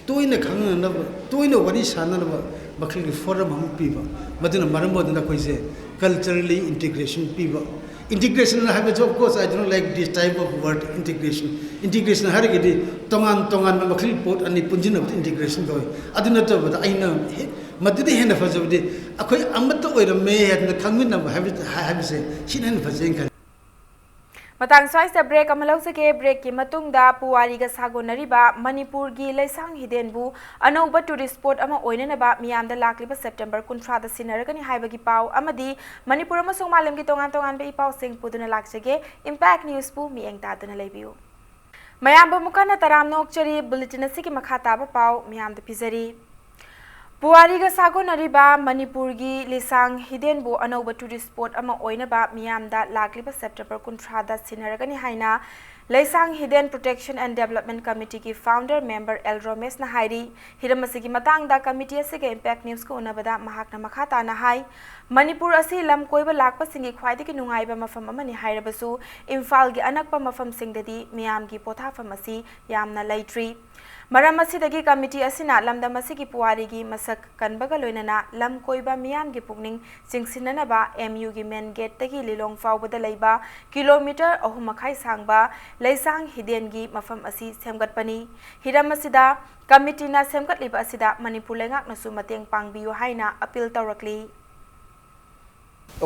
ꯇꯣꯏꯅ ꯈꯪꯅꯅꯕ, ꯇꯣꯏꯅ ꯋꯥꯔꯤ ꯁꯥꯟꯅꯅꯕ ꯃꯈꯜꯒꯤ forum ꯑꯃ ꯄꯤꯕ, ꯃꯗꯨꯅ ꯃꯔꯝ ꯑꯣꯏꯗꯨꯅ ꯑꯩꯈꯣꯏꯁꯦ culturally integration ꯄꯤꯕ꯫ Integration ꯍꯥꯏꯕꯁꯨ, of course, I don't like this type of word, integration. Integration ꯍꯥꯏꯔꯒꯗꯤ ꯇꯣꯉꯥꯟ ꯇꯣꯉꯥꯟꯕ ꯃꯈꯜꯒꯤ ꯄꯣꯠ ꯑꯅꯤ ꯄꯨꯟꯁꯤꯟꯅꯕꯗ integration ꯀꯧꯏ꯫ ꯑꯗꯨ ꯅꯠꯇꯕꯗ ꯑꯩꯅ ꯍꯦ-, ꯃꯗꯨꯗꯤ ꯍꯦꯟꯅ ꯐꯖꯕꯗꯤ ꯑꯩꯈꯣꯏ ꯑꯃꯠꯇ ꯑꯣꯏꯔꯝꯃꯦ ꯍꯥꯏꯗꯅ ꯈꯪꯃꯤꯟꯅꯕ ꯍꯥꯏꯕ, ꯍꯥꯏꯕꯁꯦ ꯁꯤꯅ ꯍꯦꯟꯅ ꯐꯖꯩꯅ ꯈꯜꯂꯤ꯫ ꯃꯇꯥꯡ ꯁ꯭ꯋꯥꯏꯁꯤꯗ ꯕ꯭ꯔꯦꯛ ꯑꯃ ꯂꯧꯖꯒꯦ꯫ ꯕ꯭ꯔꯦꯛꯀꯤ ꯃꯇꯨꯡꯗ ꯄꯨꯋꯥꯔꯤꯒ ꯁꯥꯒꯣꯟꯅꯔꯤꯕ ꯃꯅꯤꯄꯨꯔꯒꯤ ꯂꯩꯁꯥꯡ ꯍꯤꯗꯦꯟꯕꯨ ꯑꯅꯧꯕ ꯇꯨꯔꯤꯁ ꯁ꯭ꯄꯣꯠ ꯑꯃ ꯑꯣꯏꯅꯅꯕ ꯃꯤꯌꯥꯝꯗ ꯂꯥꯛꯂꯤꯕ ꯁꯦꯞꯇꯦꯝꯕꯔ ꯀꯨꯟꯊ꯭ꯔꯥꯗ ꯁꯤꯟꯅꯔꯒꯅꯤ ꯍꯥꯏꯕꯒꯤ ꯄꯥꯎ ꯑꯃꯗꯤ ꯃꯅꯤꯄꯨꯔ ꯑꯃꯁꯨꯡ ꯃꯥꯂꯦꯝꯒꯤ ꯇꯣꯉꯥꯟ ꯇꯣꯉꯥꯟꯕ ꯏ ꯄꯥꯎꯁꯤꯡ ꯄꯨꯗꯨꯅ ꯂꯥꯛꯆꯒꯦ꯫ ꯏꯝꯄꯦꯛ ꯅ꯭ꯌꯨꯁꯄꯨ ꯃꯤꯠꯌꯦꯡ ꯇꯥꯗꯨꯅ ꯂꯩꯕꯤꯌꯨ꯫ ꯃꯌꯥꯝꯕꯨ ꯑꯃꯨꯛ ꯍꯟꯅ ꯇꯔꯥꯝꯅ ꯑꯣꯛꯆꯔꯤ꯫ Bulletin ꯑꯁꯤꯒꯤ ꯃꯈꯥ ꯇꯥꯕ ꯄꯥꯎ ꯃꯌꯥꯝꯗ ꯄꯤꯖꯔꯤ꯫ ꯄꯨꯋꯥꯔꯤꯒ ꯁꯥꯒꯣꯟꯅꯔꯤꯕ ꯃꯅꯤꯄꯨꯔꯒꯤ ꯂꯤꯁꯥꯡ ꯍꯤꯗꯦꯟꯕꯨ ꯑꯅꯧꯕ tourist spot ꯑꯃ ꯑꯣꯏꯅꯕ ꯃꯤꯌꯥꯝꯗ ꯂꯥꯛꯂꯤꯕ September ꯀꯨꯟꯊ꯭ꯔꯥꯗ ꯁꯤꯟꯅꯔꯒꯅꯤ ꯍꯥꯏꯅ Leisang Hiden Protection and Development Committeeꯒꯤ founder member ꯑꯦꯜ ꯔꯣꯃꯦꯁꯅ ꯍꯥꯏꯔꯤ꯫ ꯍꯤꯔꯝ ꯑꯁꯤꯒꯤ ꯃꯇꯥꯡꯗ committee ꯑꯁꯤꯒ Impact Newsꯀ ꯎꯅꯕꯗ ꯃꯍꯥꯛꯅ ꯃꯈꯥ ꯇꯥꯅ ꯍꯥꯏ, ꯃꯅꯤꯄꯨꯔ ꯑꯁꯤ ꯂꯝ ꯀꯣꯏꯕ ꯂꯥꯛꯄꯁꯤꯡꯒꯤ ꯈ꯭ꯋꯥꯏꯗꯒꯤ ꯅꯨꯡꯉꯥꯏꯕ ꯃꯐꯝ ꯑꯃꯅꯤ ꯍꯥꯏꯔꯕꯁꯨ, ꯏꯝꯐꯥꯜꯒꯤ ꯑꯅꯛꯄ ꯃꯐꯝꯁꯤꯡꯗꯗꯤ ꯃꯤꯌꯥꯝꯒꯤ ꯄꯣꯊꯥꯐꯝ ꯑꯁꯤ ꯌꯥꯝꯅ ꯂꯩꯇ꯭ꯔꯤ꯫ ꯃꯔꯝ ꯑꯁꯤꯗꯒꯤ committee ꯑꯁꯤꯅ ꯂꯝꯗꯝ ꯑꯁꯤꯒꯤ ꯄꯨꯋꯥꯔꯤꯒꯤ ꯃꯁꯛ ꯀꯟꯕꯒ ꯂꯣꯏꯅꯅ ꯂꯝ ꯀꯣꯏꯕ ꯃꯤꯌꯥꯝꯒꯤ ꯄꯨꯛꯅꯤꯡ ꯆꯤꯡꯁꯤꯟꯅꯅꯕ MUꯒꯤ main gateꯇꯒꯤ ꯂꯤꯂꯣꯡ ꯐꯥꯎꯕꯗ ꯂꯩꯕ ꯀꯤꯂꯣꯃꯤꯇꯔ ꯑꯍꯨꯝ ꯃꯈꯥꯏ ꯁꯥꯡꯕ ꯂꯩꯁꯥꯡ ꯍꯤꯗꯦꯟꯒꯤ ꯃꯐꯝ ꯑꯁꯤ ꯁꯦꯝꯒꯠꯄꯅꯤ꯫ ꯍꯤꯔꯝ ꯑꯁꯤꯗ committeeꯅ ꯁꯦꯝꯒꯠꯂꯤꯕ ꯑꯁꯤꯗ ꯃꯅꯤꯄꯨꯔ ꯂꯩꯉꯥꯛꯅꯁꯨ ꯃꯇꯦꯡ ꯄꯥꯡꯕꯤꯌꯨ ꯍꯥꯏꯅ appeal ꯇꯧꯔꯛꯂꯤ꯫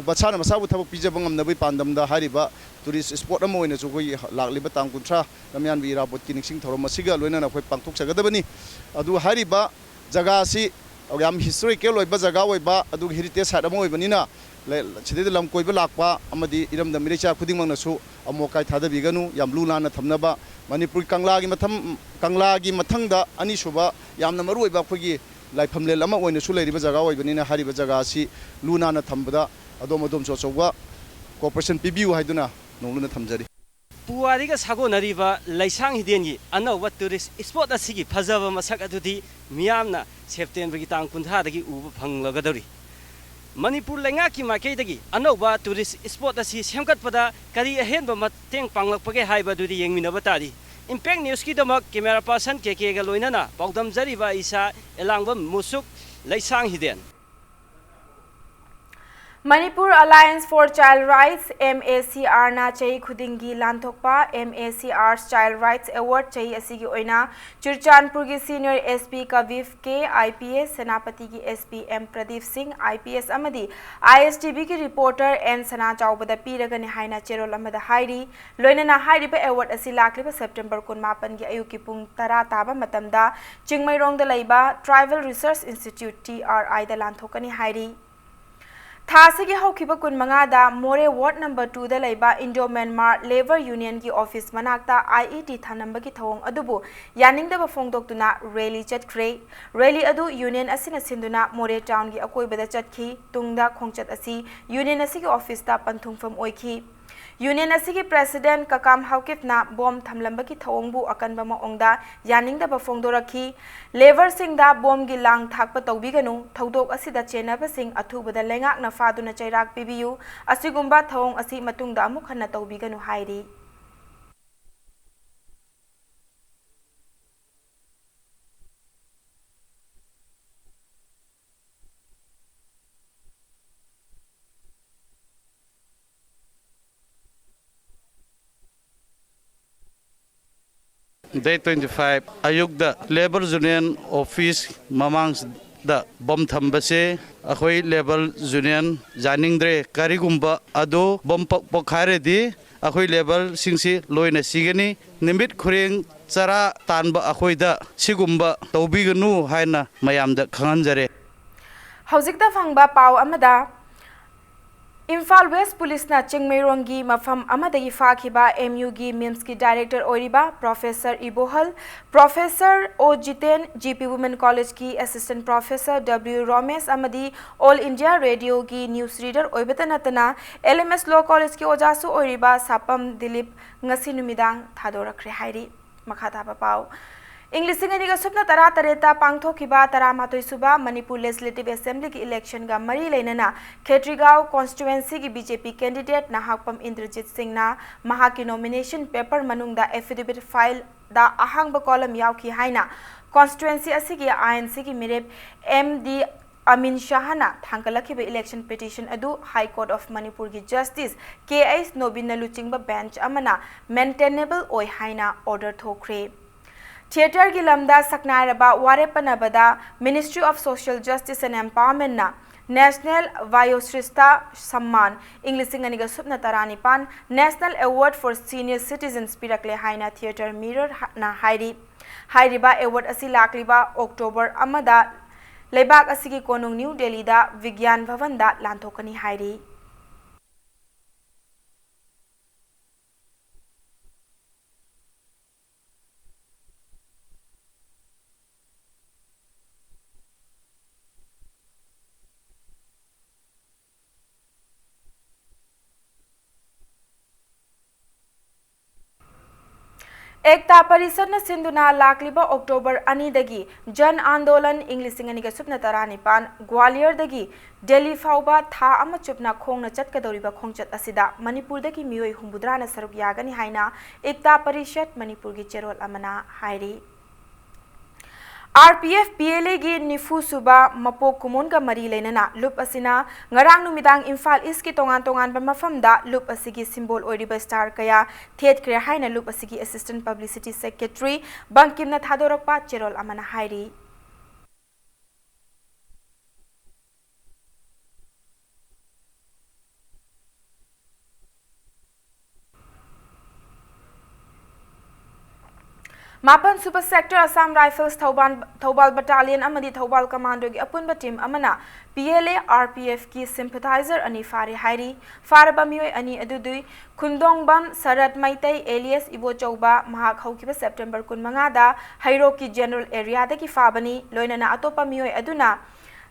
ꯃꯁꯥꯅ ꯃꯁꯥꯕꯨ ꯊꯕꯛ ꯄꯤꯖꯕ ꯉꯝꯅꯕꯒꯤ ꯄꯥꯟꯗꯝꯗ ꯍꯥꯏꯔꯤꯕ tourist spot ꯑꯃ ꯑꯣꯏꯅꯁꯨ ꯑꯩꯈꯣꯏꯒꯤ ꯂꯥꯛꯂꯤꯕ ꯇꯥꯡ ꯀꯨꯟꯊ꯭ꯔꯥ ꯂꯝꯌꯥꯟꯕ ꯏꯔꯥꯕꯣꯠꯀꯤ ꯅꯤꯡꯁꯤꯡ ꯊꯧꯔꯝ ꯑꯁꯤꯒ ꯂꯣꯏꯅꯅ ꯑꯩꯈꯣꯏ ꯄꯥꯡꯊꯣꯛꯆꯒꯗꯕꯅꯤ꯫ ꯑꯗꯨ ꯍꯥꯏꯔꯤꯕ ꯖꯒꯥ ꯑꯁꯤ ꯌꯥꯝ historical ꯑꯣꯏꯕ ꯖꯒꯥ ꯑꯣꯏꯕ, ꯑꯗꯨꯒ heritage site ꯑꯃ ꯑꯣꯏꯕꯅꯤꯅ, ꯂꯩ-, ꯁꯤꯗꯩꯗ ꯂꯝ ꯀꯣꯏꯕ ꯂꯥꯛꯄ ꯑꯃꯗꯤ ꯏꯔꯝꯗꯝ ꯏꯔꯩꯆꯥ ꯈꯨꯗꯤꯡꯃꯛꯅꯁꯨ ꯑꯃꯣꯠ ꯑꯀꯥꯏ ꯊꯥꯗꯕꯤꯒꯅꯨ, ꯌꯥꯝ ꯂꯨ ꯅꯥꯟꯅ ꯊꯝꯅꯕ꯫ ꯃꯅꯤꯄꯨꯔ ꯀꯪꯂꯥꯒꯤ ꯃꯊꯝ-, ꯀꯪꯂꯥꯒꯤ ꯃꯊꯪꯗ ꯑꯅꯤꯁꯨꯕ ꯌꯥꯝꯅ ꯃꯔꯨꯑꯣꯏꯕ ꯑꯩꯈꯣꯏꯒꯤ ꯂꯥꯏꯐꯝꯂꯦꯟ ꯑꯃ ꯑꯣꯏꯅꯁꯨ ꯂꯩꯔꯤꯕ ꯖꯒꯥ ꯑꯣꯏꯕꯅꯤꯅ, ꯍꯥꯏꯔꯤꯕ ꯖꯒꯥ ꯑꯁꯤ ꯂꯨ ꯅꯥꯟꯅ ꯊꯝꯕꯗ ꯑꯗꯣꯝ ꯑꯗꯣꯝꯁꯨ ꯑꯆꯧꯕ cooperation ꯄꯤꯕꯤꯌꯨ ꯍꯥꯏꯗꯨꯅ ꯅꯣꯡꯂꯨꯛꯅ ꯊꯝꯖꯔꯤ꯫ ꯄꯨꯋꯥꯔꯤꯒ ꯁꯥꯒꯣꯟꯅꯔꯤꯕ ꯂꯩꯁꯥꯡ ꯍꯤꯗꯦꯟꯒꯤ ꯑꯅꯧꯕ tourist spot ꯑꯁꯤꯒꯤ ꯐꯖꯕ ꯃꯁꯛ ꯑꯗꯨꯗꯤ ꯃꯤꯌꯥꯝꯅ Septemberꯒꯤ ꯇꯥꯡ ꯀꯨꯟꯊ꯭ꯔꯥꯗꯒꯤ ꯎꯕ ꯐꯪꯂꯒꯗꯧꯔꯤ꯫ ꯃꯅꯤꯄꯨꯔ ꯂꯩꯉꯥꯛꯀꯤ ꯃꯥꯏꯀꯩꯗꯒꯤ ꯑꯅꯧꯕ tourist spot ꯑꯁꯤ ꯁꯦꯝꯒꯠꯄꯗ ꯀꯔꯤ ꯑꯍꯦꯟꯕ ꯃꯇꯦꯡ ꯄꯥꯡꯂꯛꯄꯒꯦ ꯍꯥꯏꯕꯗꯨꯗꯤ ꯌꯦꯡꯃꯤꯟꯅꯕ ꯇꯥꯔꯤ꯫ Impact Newsꯀꯤꯗꯃꯛ camera person ꯀꯦ ꯀꯦꯒ ꯂꯣꯏꯅꯅ ꯄꯥꯎꯗꯝꯖꯔꯤꯕ ꯑꯩ ꯏꯁꯥ ꯑꯦꯂꯥꯡꯕꯝ ꯃꯨꯁꯨꯛ, ꯂꯩꯁꯥꯡ ꯍꯤꯗꯦꯟ꯫ Manipur Alliance for Child Rights, MACRꯅ ꯆꯍꯤ ꯈꯨꯗꯤꯡꯒꯤ ꯂꯥꯟꯊꯣꯛꯄ MACR's Child Rights Award ꯆꯍꯤ ꯑꯁꯤꯒꯤ ꯑꯣꯏꯅ ꯆꯨꯔꯆꯥꯟꯄꯨꯔꯒꯤ senior SP ꯀꯕꯤꯐ ꯀꯦ, IPS, ꯁꯦꯅꯥꯄꯇꯤꯒꯤ SP ꯑꯦꯝ ꯄ꯭ꯔꯗꯤꯞ ꯁꯤꯡ, IPS, ꯑꯃꯗꯤ ISTVꯒꯤ reporter ꯑꯦꯟ ꯁꯅꯥꯆꯥꯎꯕꯗ ꯄꯤꯔꯒꯅꯤ ꯍꯥꯏꯅ ꯆꯦꯔꯣꯜ ꯑꯃꯗ ꯍꯥꯏꯔꯤ꯫ ꯂꯣꯏꯅꯅ ꯍꯥꯏꯔꯤꯕ award ꯑꯁꯤ ꯂꯥꯛꯂꯤꯕ September ꯀꯨꯟꯃꯥꯄꯟꯒꯤ ꯑꯌꯨꯛꯀꯤ ꯄꯨꯡ ꯇꯔꯥ ꯇꯥꯕ ꯃꯇꯝꯗ ꯆꯤꯡꯃꯩꯔꯣꯡꯗ ꯂꯩꯕ Tribal Research Institute, TRIꯗ ꯂꯥꯟꯊꯣꯛꯀꯅꯤ ꯍꯥꯏꯔꯤ꯫ ꯊꯥ ꯑꯁꯤꯒꯤ ꯍꯧꯈꯤꯕ ꯀꯨꯟꯃꯉꯥꯗ ꯃꯣꯔꯦ ꯋꯥꯔꯗ ꯅꯝꯕꯔ ꯇꯨꯗ ꯂꯩꯕ ꯏꯟꯗꯣ ꯃ꯭ꯌꯥꯟꯃꯥꯔ ꯂꯦꯕꯔ ꯌꯨꯅꯤꯌꯟꯒꯤ ꯑꯣꯐꯤꯁ ꯃꯅꯥꯛꯇ IED ꯊꯝꯂꯝꯕꯒꯤ ꯊꯧꯑꯣꯡ ꯑꯗꯨꯕꯨ ꯌꯥꯅꯤꯡꯗꯕ ꯐꯣꯡꯗꯣꯛꯇꯨꯅ ꯔꯦꯂꯤ ꯆꯠꯈ꯭ꯔꯦ꯫ ꯔꯦꯂꯤ ꯑꯗꯨ ꯌꯨꯅꯤꯌꯟ ꯑꯁꯤꯅ ꯁꯤꯟꯗꯨꯅ ꯃꯣꯔꯦ ꯇꯥꯎꯟꯒꯤ ꯑꯀꯣꯏꯕꯗ ꯆꯠꯈꯤ꯫ ꯇꯨꯡꯗ ꯈꯣꯡꯆꯠ ꯑꯁꯤ ꯌꯨꯅꯤꯌꯟ ꯑꯁꯤꯒꯤ ꯑꯣꯐꯤꯁꯇ ꯄꯟꯊꯨꯡꯐꯝ ꯑꯣꯏꯈꯤ꯫ ꯌꯨꯅꯤꯌꯟ ꯑꯁꯤꯒꯤ ꯄ꯭ꯔꯦꯁꯤꯗꯦꯟꯠ ꯀꯀꯥꯝ ꯍꯥꯎꯀꯤꯞꯅ ꯕꯣꯝ ꯊꯝꯂꯝꯕꯒꯤ ꯊꯧꯑꯣꯡꯕꯨ ꯑꯀꯟꯕ ꯃꯑꯣꯡꯗ ꯌꯥꯅꯤꯡꯗꯕ ꯐꯣꯡꯗꯣꯔꯛꯈꯤ꯫ ꯂꯦꯕꯔꯁꯤꯡꯗ ꯕꯣꯝꯒꯤ ꯂꯥꯡ ꯊꯥꯛꯄ ꯇꯧꯕꯤꯒꯅꯨ, ꯊꯧꯗꯣꯛ ꯑꯁꯤꯗ ꯆꯦꯟꯅꯕꯁꯤꯡ ꯑꯊꯨꯕꯗ ꯂꯩꯉꯥꯛꯅ ꯐꯥꯗꯨꯅ ꯆꯩꯔꯥꯛ ꯄꯤꯕꯤꯌꯨ, ꯑꯁꯤꯒꯨꯝꯕ ꯊꯧꯑꯣꯡ ꯑꯁꯤ ꯃꯇꯨꯡꯗ ꯑꯃꯨꯛ ꯍꯟꯅ ꯇꯧꯕꯤꯒꯅꯨ ꯍꯥꯏꯔꯤ꯫ Day twenty five ꯑꯌꯨꯛꯇ ꯂꯦꯕꯔ ꯌꯨꯅꯤꯌꯟ ꯑꯣꯐꯤꯁ ꯃꯃꯥꯡꯗ ꯕꯣꯝ ꯊꯝꯕꯁꯦ ꯑꯩꯈꯣꯏ ꯂꯦꯕꯔ ꯌꯨꯅꯤꯌꯟ ꯌꯥꯅꯤꯡꯗ꯭ꯔꯦ꯫ ꯀꯔꯤꯒꯨꯝꯕ ꯑꯗꯨ ꯕꯣꯝ ꯄꯣꯛ-, ꯄꯣꯛꯈꯥꯏꯔꯗꯤ ꯑꯩꯈꯣꯏ ꯂꯦꯕꯔꯁꯤꯡꯁꯤ ꯂꯣꯏꯅ ꯁꯤꯒꯅꯤ꯫ ꯅꯨꯃꯤꯠ ꯈꯨꯗꯤꯡ ꯆꯔꯥ ꯇꯥꯟꯕ ꯑꯩꯈꯣꯏꯗ ꯁꯤꯒꯨꯝꯕ ꯇꯧꯕꯤꯒꯅꯨ ꯍꯥꯏꯅ ꯃꯌꯥꯝꯗ ꯈꯪꯍꯟꯖꯔꯦ꯫ ꯍꯧꯖꯤꯛꯇ ꯐꯪꯕ ꯄꯥꯎ ꯑꯃꯗ, ꯏꯝꯐꯥꯜ ꯋꯦꯁ ꯄꯨꯂꯤꯁꯅ ꯆꯤꯡꯃꯩꯔꯣꯡꯒꯤ ꯃꯐꯝ ꯑꯃꯗꯒꯤ ꯐꯥꯈꯤꯕ MUꯒꯤ MIMSꯀꯤ ꯗꯥꯏꯔꯦꯛꯇꯔ ꯑꯣꯏꯔꯤꯕ professor Ibohal, professor O Jiten, GP Women Collegeꯀꯤ ꯑꯦꯁꯤꯁꯇꯦꯟꯠ ꯄ꯭ꯔꯣꯐꯦꯁꯔ W ꯔꯣꯃꯦꯁ ꯑꯃꯗꯤ All India Radioꯒꯤ news reader ꯑꯣꯏꯕꯇ ꯅꯠꯇꯅ LMS Law Collegeꯀꯤ ꯑꯣꯖꯥꯁꯨ ꯑꯣꯏꯔꯤꯕ ꯁꯥꯄꯝ ꯗꯤꯂꯤꯞ ꯉꯁꯤ ꯅꯨꯃꯤꯗꯥꯡ ꯊꯥꯗꯣꯔꯛꯈ꯭ꯔꯦ ꯍꯥꯏꯔꯤ꯫ ꯃꯈꯥ ꯇꯥꯕ ꯄꯥꯎ꯫ ꯏꯪ ꯂꯤꯁꯤꯡ ꯑꯅꯤꯒ ꯁꯨꯞꯅ ꯇꯔꯥ ꯇꯔꯦꯠꯇ ꯄꯥꯡꯊꯣꯛꯈꯤꯕ ꯇꯔꯥꯃꯥꯊꯣꯏ ꯁꯨꯕ ꯃꯅꯤꯄꯨꯔ Legislative Assemblyꯒꯤ electionꯒ ꯃꯔꯤ ꯂꯩꯅꯅ ꯈꯦꯇ꯭ꯔꯤꯒꯥꯎ constituencyꯒꯤ BJP candidate ꯅꯍꯥꯛꯄꯝ ꯏꯟꯗ꯭ꯔꯖꯤꯠ ꯁꯤꯡꯅ ꯃꯍꯥꯛꯀꯤ nomination paper ꯃꯅꯨꯡꯗ affidavit fileꯗ ꯑꯍꯥꯡꯕ column ꯌꯥꯎꯈꯤ ꯍꯥꯏꯅ constituency ꯑꯁꯤꯒꯤ INCꯒꯤ ꯃꯤꯔꯦꯞ M D ꯑꯃꯤꯟ ꯁꯥꯍꯅ ꯊꯥꯡꯒꯠꯂꯛꯈꯤꯕ election petition ꯑꯗꯨ High Court of ꯃꯅꯤꯄꯨꯔꯒꯤ Justice K H ꯅꯣꯕꯤꯟꯅ ꯂꯨꯆꯤꯡꯕ bench ꯑꯃꯅ maintainable ꯑꯣꯏ ꯍꯥꯏꯅ order ꯊꯣꯛꯈ꯭ꯔꯦ꯫ Theatreꯒꯤ ꯂꯝꯗ ꯁꯛꯅꯥꯏꯔꯕ ꯋꯥꯔꯦꯞ ꯄꯟꯅꯕꯗ Ministry of Social Justice and Empowermentꯅ National Vayoshrestha Samman ꯏꯪ ꯂꯤꯁꯤꯡ ꯑꯅꯤꯒ ꯁꯨꯞꯅ ꯇꯔꯥꯅꯤꯄꯥꯟ National Award for Senior Citizens ꯄꯤꯔꯛꯂꯦ ꯍꯥꯏꯅ Theatre Mirrorꯅ ꯍꯥꯏꯔꯤ꯫ ꯍꯥꯏꯔꯤꯕ award ꯑꯁꯤ ꯂꯥꯛꯂꯤꯕ October ꯑꯃꯗ ꯂꯩꯕꯥꯛ ꯑꯁꯤꯒꯤ ꯀꯣꯅꯨꯡ ꯅ꯭ꯌꯨ ꯗꯦꯜꯂꯤꯗ ꯕꯤꯒ꯭ꯌꯥꯟ ꯚꯕꯟꯗ ꯂꯥꯟꯊꯣꯛꯀꯅꯤ ꯍꯥꯏꯔꯤ꯫ ꯑꯦꯛꯇꯥ ꯄꯔꯤꯁꯠꯅ ꯁꯤꯟꯗꯨꯅ ꯂꯥꯛꯂꯤꯕ ꯑꯣꯛꯇꯣꯕꯔ ꯑꯅꯤꯗꯒꯤ ꯖꯟ ꯑꯥꯟꯗꯣꯂꯟ ꯏꯪ ꯂꯤꯁꯤꯡ ꯑꯅꯤꯒ ꯁꯨꯞꯅ ꯇꯔꯥꯅꯤꯄꯥꯟ ꯒ꯭ꯋꯥꯂꯤꯌꯔꯗꯒꯤ ꯗꯦꯜꯂꯤ ꯐꯥꯎꯕ ꯊꯥ ꯑꯃ ꯆꯨꯞꯅ ꯈꯣꯡꯅ ꯆꯠꯀꯗꯧꯔꯤꯕ ꯈꯣꯡꯆꯠ ꯑꯁꯤꯗ ꯃꯅꯤꯄꯨꯔꯗꯒꯤ ꯃꯤꯑꯣꯏ ꯍꯨꯝꯐꯨꯇꯔꯥꯅ ꯁꯔꯨꯛ ꯌꯥꯒꯅꯤ ꯍꯥꯏꯅ ꯏꯛꯇꯥ ꯄꯔꯤꯁꯠ ꯃꯅꯤꯄꯨꯔꯒꯤ ꯆꯦꯔꯣꯜ ꯑꯃꯅ ꯍꯥꯏꯔꯤ꯫ R P F P L ꯑꯦꯒꯤ ꯅꯤꯐꯨ ꯁꯨꯕ ꯃꯄꯣꯛ ꯀꯨꯝꯑꯣꯟꯒ ꯃꯔꯤ ꯂꯩꯅꯅ ꯂꯨꯞ ꯑꯁꯤꯅ ꯉꯔꯥꯡ ꯅꯨꯃꯤꯗꯥꯡ ꯏꯝꯐꯥꯜ ꯏꯁꯀꯤ ꯇꯣꯉꯥꯟ ꯇꯣꯉꯥꯟꯕ ꯃꯐꯝꯗ ꯂꯨꯞ ꯑꯁꯤꯒꯤ ꯁꯤꯝꯕꯣꯜ ꯑꯣꯏꯔꯤꯕ ꯁ꯭ꯇꯥꯔ ꯀꯌꯥ ꯊꯦꯠꯈ꯭ꯔꯦ ꯍꯥꯏꯅ ꯂꯨꯞ ꯑꯁꯤꯒꯤ ꯑꯦꯁꯤꯁꯇꯦꯟꯠ ꯄꯕ꯭ꯂꯤꯁꯤꯇꯤ ꯁꯦꯀ꯭ꯔꯦꯇꯔꯤ ꯕꯪꯀꯤꯝꯅ ꯊꯥꯗꯣꯔꯛꯄ ꯆꯦꯔꯣꯜ ꯑꯃꯅ ꯍꯥꯏꯔꯤ꯫ ꯃꯥꯄꯟ ꯁꯨꯕ sector Assam rifles Thoubal, Thoubal battalion ꯑꯃꯗꯤ ꯊꯧꯕꯥꯜ ꯀꯃꯥꯟꯗꯣꯒꯤ ꯑꯄꯨꯟꯕ ꯇꯤꯝ ꯑꯃꯅ P L A R P ꯑꯦꯐꯀꯤ ꯁꯤꯝꯄꯊꯥꯏꯖꯔ ꯑꯅꯤ ꯐꯥꯔꯦ ꯍꯥꯏꯔꯤ꯫ ꯐꯥꯔꯕ ꯃꯤꯑꯣꯏ ꯑꯅꯤ ꯑꯗꯨꯗꯤ ꯈꯨꯟꯗꯣꯡꯕꯝ ꯁꯔꯠ ꯃꯩꯇꯩ alias ꯏꯕꯣꯆꯧꯕ, ꯃꯍꯥꯛ ꯍꯧꯈꯤꯕ ꯁꯦꯞꯇꯦꯝꯕꯔ ꯀꯨꯟꯃꯉꯥꯗ ꯍꯩꯔꯣꯛꯀꯤ ꯖꯦꯅꯔꯦꯜ ꯑꯦꯔꯤꯌꯥꯗꯒꯤ ꯐꯥꯕꯅꯤ꯫ ꯂꯣꯏꯅꯅ ꯑꯇꯣꯞꯄ ꯃꯤꯑꯣꯏ ꯑꯗꯨꯅ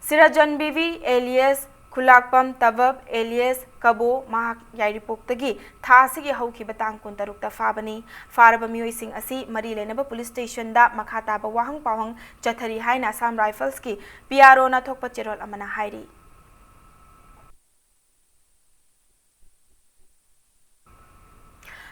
ꯁꯤꯔꯖꯟ ꯕꯤꯕꯤ alias ꯈꯨꯂꯥꯛꯄꯝ ꯇꯕꯕ alias ꯀꯕꯣ, ꯃꯍꯥꯛ ꯌꯥꯏꯔꯤꯄꯣꯛꯇꯒꯤ ꯊꯥ ꯑꯁꯤꯒꯤ ꯍꯧꯈꯤꯕ ꯇꯥꯡ ꯀꯨꯟꯇꯔꯨꯛꯇ ꯐꯥꯕꯅꯤ꯫ ꯐꯥꯔꯕ ꯃꯤꯑꯣꯏꯁꯤꯡ ꯑꯁꯤ ꯃꯔꯤ ꯂꯩꯅꯕ ꯄꯨꯂꯤꯁ ꯁ꯭ꯇꯦꯁꯟꯗ ꯃꯈꯥ ꯇꯥꯕ ꯋꯥꯍꯪ ꯄꯥꯎꯍꯪ ꯆꯠꯊꯔꯤ ꯍꯥꯏꯅ ꯑꯁꯥꯝ ꯔꯥꯏꯐꯜꯁꯀꯤ ꯄꯤ ꯑꯥꯔ ꯑꯣꯅ ꯊꯣꯛꯄ ꯆꯦꯔꯣꯜ ꯑꯃꯅ ꯍꯥꯏꯔꯤ꯫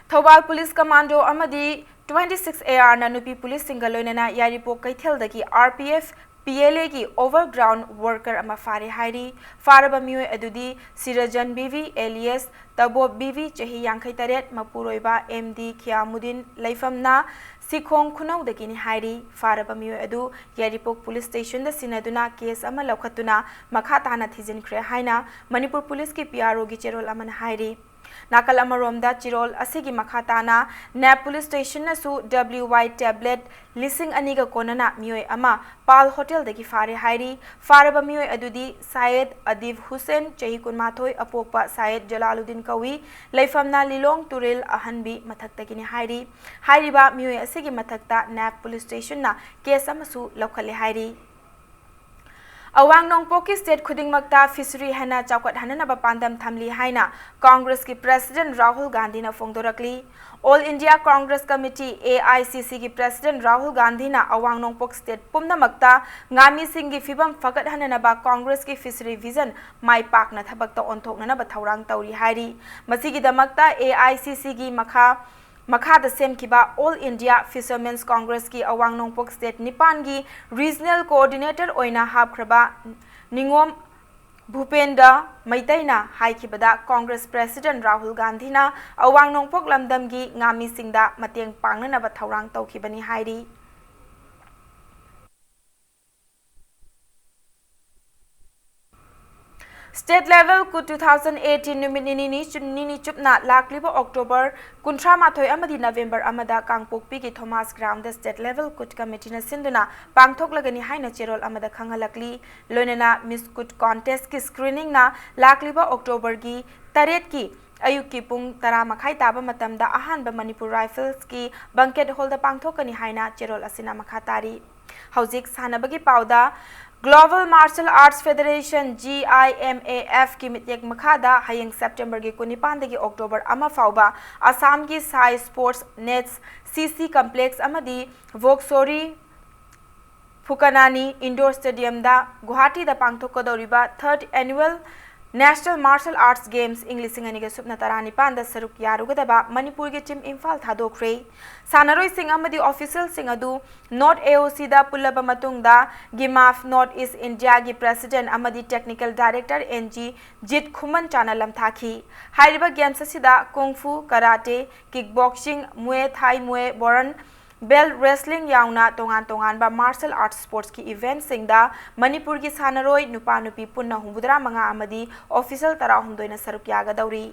ꯊꯧꯕꯥꯜ ꯄꯨꯂꯤꯁ ꯀꯃꯥꯟꯗꯣ ꯑꯃꯗꯤ twenty six A R ꯅ ꯅꯨꯄꯤ ꯄꯨꯂꯤꯁꯁꯤꯡꯒ ꯂꯣꯏꯅꯅ ꯌꯥꯏꯔꯤꯄꯣꯛ ꯀꯩꯊꯦꯜꯗꯒꯤ R P F P L A ꯒꯤ overground worker ꯑꯃ ꯐꯥꯔꯦ ꯍꯥꯏꯔꯤ꯫ ꯐꯥꯔꯕ ꯃꯤꯑꯣꯏ ꯑꯗꯨꯗꯤ ꯁꯤꯔꯖꯟ ꯕꯤꯕꯤ alias ꯇꯕꯣꯞ ꯕꯤꯕꯤ, ꯆꯍꯤ ꯌꯥꯡꯈꯩ ꯇꯔꯦꯠ, ꯃꯄꯨꯔꯣꯏꯕ M D ꯈꯤꯌꯥꯃꯨꯗꯤꯟ, ꯂꯩꯐꯝꯅ ꯁꯤꯈꯣꯡ ꯈꯨꯅꯧꯗꯒꯤꯅꯤ ꯍꯥꯏꯔꯤ꯫ ꯐꯥꯔꯕ ꯃꯤꯑꯣꯏ ꯑꯗꯨ ꯌꯥꯏꯔꯤꯄꯣꯛ ꯄꯨꯂꯤꯁ ꯁ꯭ꯇꯦꯁꯟꯗ ꯁꯤꯟꯅꯗꯨꯅ ꯀꯦꯁ ꯑꯃ ꯂꯧꯈꯠꯇꯨꯅ ꯃꯈꯥ ꯇꯥꯅ ꯊꯤꯖꯤꯟꯈ꯭ꯔꯦ ꯍꯥꯏꯅ ꯃꯅꯤꯄꯨꯔ ꯄꯨꯂꯤꯁꯀꯤ P R O ꯒꯤ ꯆꯦꯔꯣꯜ ꯑꯃꯅ ꯍꯥꯏꯔꯤ꯫ ꯅꯥꯀꯜ ꯑꯃꯔꯣꯝꯗ, ꯆꯤꯔꯣꯜ ꯑꯁꯤꯒꯤ ꯃꯈꯥ ꯇꯥꯅ ꯅꯦꯞ ꯄꯨꯂꯤꯁ ꯁ꯭ꯇꯦꯁꯟꯅꯁꯨ W Y tablet ꯂꯤꯁꯤꯡ ꯑꯅꯤꯒ ꯀꯣꯟꯅꯅ ꯃꯤꯑꯣꯏ ꯑꯃ ꯄꯥꯜ ꯍꯣꯇꯦꯜꯗꯒꯤ ꯐꯥꯔꯦ ꯍꯥꯏꯔꯤ꯫ ꯐꯥꯔꯕ ꯃꯤꯑꯣꯏ ꯑꯗꯨꯗꯤ ꯁꯥꯌꯦꯗ ꯑꯗꯤꯕ ꯍꯨꯁꯦꯟ, ꯆꯍꯤ ꯀꯨꯟꯃꯥꯊꯣꯏ, ꯑꯄꯣꯛꯄ ꯁꯥꯌꯦꯗ ꯖꯂꯥꯂꯨꯗꯤꯟ ꯀꯧꯏ꯫ ꯂꯩꯐꯝꯅ ꯂꯤꯂꯣꯡ ꯇꯨꯔꯦꯜ ꯑꯍꯟꯕꯤ ꯃꯊꯛꯇꯒꯤꯅꯤ ꯍꯥꯏꯔꯤ꯫ ꯍꯥꯏꯔꯤꯕ ꯃꯤꯑꯣꯏ ꯑꯁꯤꯒꯤ ꯃꯊꯛꯇ ꯅꯦꯞ ꯄꯨꯂꯤꯁ ꯁ꯭ꯇꯦꯁꯟꯅ ꯀꯦꯁ ꯑꯃꯁꯨ ꯂꯧꯈꯠꯂꯦ ꯍꯥꯏꯔꯤ꯫ ꯑꯋꯥꯡ ꯅꯣꯡꯄꯣꯛꯀꯤ ꯁ꯭ꯇꯦꯠ ꯈꯨꯗꯤꯡꯃꯛꯇ ꯐꯤꯁꯔꯤ ꯍꯦꯟꯅ ꯆꯥꯎꯈꯠꯍꯟꯅꯅꯕ ꯄꯥꯟꯗꯝ ꯊꯝꯂꯤ ꯍꯥꯏꯅ ꯀꯣꯡꯒ꯭ꯔꯦꯁꯀꯤ ꯄ꯭ꯔꯦꯁꯤꯗꯦꯟꯠ ꯔꯥꯍꯨꯜ ꯒꯥꯟꯙꯤꯅ ꯐꯣꯡꯗꯣꯔꯛꯂꯤ꯫ All India Congress committee, A I C C ꯒꯤ ꯄ꯭ꯔꯦꯁꯤꯗꯦꯟꯠ ꯔꯥꯍꯨꯜ ꯒꯥꯟꯙꯤꯅ ꯑꯋꯥꯡ ꯅꯣꯡꯄꯣꯛ ꯁ꯭ꯇꯦꯠ ꯄꯨꯝꯅꯃꯛꯇ ꯉꯥꯃꯤꯁꯤꯡꯒꯤ ꯐꯤꯕꯝ ꯐꯒꯠꯍꯟꯅꯅꯕ ꯀꯣꯡꯒ꯭ꯔꯦꯁꯀꯤ ꯐꯤꯁꯔꯤ ꯚꯤꯖꯟ ꯃꯥꯏ ꯄꯥꯛꯅ ꯊꯕꯛꯇ ꯑꯣꯟꯊꯣꯛꯅꯅꯕ ꯊꯧꯔꯥꯡ ꯇꯧꯔꯤ ꯍꯥꯏꯔꯤ꯫ ꯃꯁꯤꯒꯤꯗꯃꯛꯇ A I C C ꯒꯤ ꯃꯈꯥ ꯃꯈꯥꯗ ꯁꯦꯝꯈꯤꯕ All India Fishermen's Congress ꯀꯤ ꯑꯋꯥꯡ ꯅꯣꯡꯄꯣꯛ ꯁ꯭ꯇꯦꯠ ꯅꯤꯄꯥꯟꯒꯤ ꯔꯤꯖꯅꯦꯜ ꯀꯣꯑꯣꯔꯗꯤꯅꯦꯇꯔ ꯑꯣꯏꯅ ꯍꯥꯞꯈ꯭ꯔꯕ ꯅꯤꯉꯣꯝ ꯚꯨꯄꯦꯟꯗ꯭ꯔ ꯃꯩꯇꯩꯅ ꯍꯥꯏꯈꯤꯕꯗ, ꯀꯣꯡꯒ꯭ꯔꯦꯁ ꯄ꯭ꯔꯦꯁꯤꯗꯦꯟꯠ ꯔꯥꯍꯨꯜ ꯒꯥꯟꯙꯤꯅ ꯑꯋꯥꯡ ꯅꯣꯡꯄꯣꯛ ꯂꯝꯗꯝꯒꯤ ꯉꯥꯃꯤꯁꯤꯡꯗ ꯃꯇꯦꯡ ꯄꯥꯡꯅꯅꯕ ꯊꯧꯔꯥꯡ ꯇꯧꯈꯤꯕꯅꯤ ꯍꯥꯏꯔꯤ꯫ State Level Kut two thousand eighteen ꯅꯨꯃꯤꯠ ꯅꯤꯅꯤ, ꯅꯤꯅꯤ ꯆꯨꯞꯅ ꯂꯥꯛꯂꯤꯕ ꯑꯣꯛꯇꯣꯕꯔ ꯀꯨꯟꯊ꯭ꯔꯥ ꯃꯥꯊꯣꯏ ꯑꯃꯗꯤ ꯅꯕꯦꯝꯕꯔ ꯑꯃꯗ ꯀꯥꯡꯄꯣꯛꯄꯤꯒꯤ Thomas ground State Level Kut ꯀꯃꯤꯇꯤꯅ ꯁꯤꯟꯗꯨꯅ ꯄꯥꯡꯊꯣꯛꯂꯒꯅꯤ ꯍꯥꯏꯅ ꯆꯦꯔꯣꯜ ꯑꯃꯗ ꯈꯪꯍꯜꯂꯛꯂꯤ꯫ ꯂꯣꯏꯅꯅ Miss Kut Contest ꯀꯤ screening ꯅ ꯂꯥꯛꯂꯤꯕ ꯑꯣꯛꯇꯣꯕꯔꯒꯤ ꯇꯔꯦꯠꯀꯤ ꯑꯌꯨꯛꯀꯤ ꯄꯨꯡ ꯇꯔꯥ ꯃꯈꯥꯏ ꯇꯥꯕ ꯃꯇꯝꯗ ꯑꯍꯥꯟꯕ ꯃꯅꯤꯄꯨꯔ ꯔꯥꯏꯐꯜꯁꯀꯤ banquet hall ꯗ ꯄꯥꯡꯊꯣꯛꯀꯅꯤ ꯍꯥꯏꯅ ꯆꯦꯔꯣꯜ ꯑꯁꯤꯅ ꯃꯈꯥ ꯇꯥꯔꯤ꯫ ꯍꯧꯖꯤꯛ ꯁꯥꯟꯅꯕꯒꯤ ꯄꯥꯎꯗ꯫ Global Martial Arts Federation, G I M A F ꯀꯤ ꯃꯤꯠꯌꯦꯡ ꯃꯈꯥꯗ ꯍꯌꯦꯡ ꯁꯦꯞꯇꯦꯝꯕꯔꯒꯤ ꯀꯨꯟꯅꯤꯄꯥꯟꯗꯒꯤ ꯑꯣꯛꯇꯣꯕꯔ ꯑꯃ ꯐꯥꯎꯕ ꯑꯁꯥꯝꯒꯤ ꯁꯥꯏ sports nets C C Complex ꯑꯃꯗꯤ ꯚꯣꯛꯁꯣꯔꯤ ꯐꯨꯀꯅꯥꯅꯤ Indore ꯁ꯭ꯇꯦꯗꯤꯌꯝꯗ ꯒꯨꯋꯥꯍꯥꯇꯤꯗ ꯄꯥꯡꯊꯣꯛꯀꯗꯧꯔꯤꯕ Third Annual National Martial Arts Games ꯏꯪ ꯂꯤꯁꯤꯡ ꯑꯅꯤꯒ ꯁꯨꯞꯅ ꯇꯔꯥꯅꯤꯄꯥꯟꯗ ꯁꯔꯨꯛ ꯌꯥꯔꯨꯒꯗꯕ ꯃꯅꯤꯄꯨꯔꯒꯤ ꯇꯤꯝ ꯏꯝꯐꯥꯜ ꯊꯥꯗꯣꯛꯈ꯭ꯔꯦ꯫ ꯁꯥꯟꯅꯔꯣꯏꯁꯤꯡ ꯑꯃꯗꯤ ꯑꯣꯐꯤꯁꯤꯌꯦꯜꯁꯤꯡ ꯑꯗꯨ ꯅꯣꯔꯠ A O C ꯗ ꯄꯨꯜꯂꯕ ꯃꯇꯨꯡꯗ ꯒꯤꯃꯥꯐ ꯅꯣꯔꯠ ꯏꯁ ꯏꯟꯗꯤꯌꯥꯒꯤ ꯄ꯭ꯔꯦꯁꯤꯗꯦꯟꯠ ꯑꯃꯗꯤ ꯇꯦꯛꯅꯤꯀꯦꯜ ꯗꯥꯏꯔꯦꯛꯇꯔ N G ꯖꯤꯠ ꯈꯨꯃꯟꯆꯥꯅ ꯂꯝꯊꯥꯈꯤ꯫ ꯍꯥꯏꯔꯤꯕ ꯒꯦꯝꯁ ꯑꯁꯤꯗ ꯀꯨꯡꯐꯨ, ꯀꯔꯥꯇꯦ, ꯀꯤꯛ ꯕꯣꯛꯁꯤꯡ, ꯃꯨꯌꯦ ꯊꯥꯏ, ꯃꯨꯌꯦ ꯕꯣꯔꯟ, ꯕꯦꯜꯠ ꯔꯦꯁꯂꯤꯡ ꯌꯥꯎꯅ ꯇꯣꯉꯥꯟ ꯇꯣꯉꯥꯟꯕ ꯃꯥꯔꯁꯦꯜ ꯑꯥꯔꯠꯁ ꯁ꯭ꯄꯣꯔꯠꯁꯀꯤ ꯏꯚꯦꯟꯠꯁꯤꯡꯗ ꯃꯅꯤꯄꯨꯔꯒꯤ ꯁꯥꯟꯅꯔꯣꯏ ꯅꯨꯄꯥ ꯅꯨꯄꯤ ꯄꯨꯟꯅ ꯍꯨꯝꯐꯨꯇꯔꯥ ꯃꯉꯥ ꯑꯃꯗꯤ ꯑꯣꯐꯤꯁꯤꯌꯦꯜ ꯇꯔꯥꯍꯨꯝꯗꯣꯏꯅ ꯁꯔꯨꯛ ꯌꯥꯒꯗꯧꯔꯤ꯫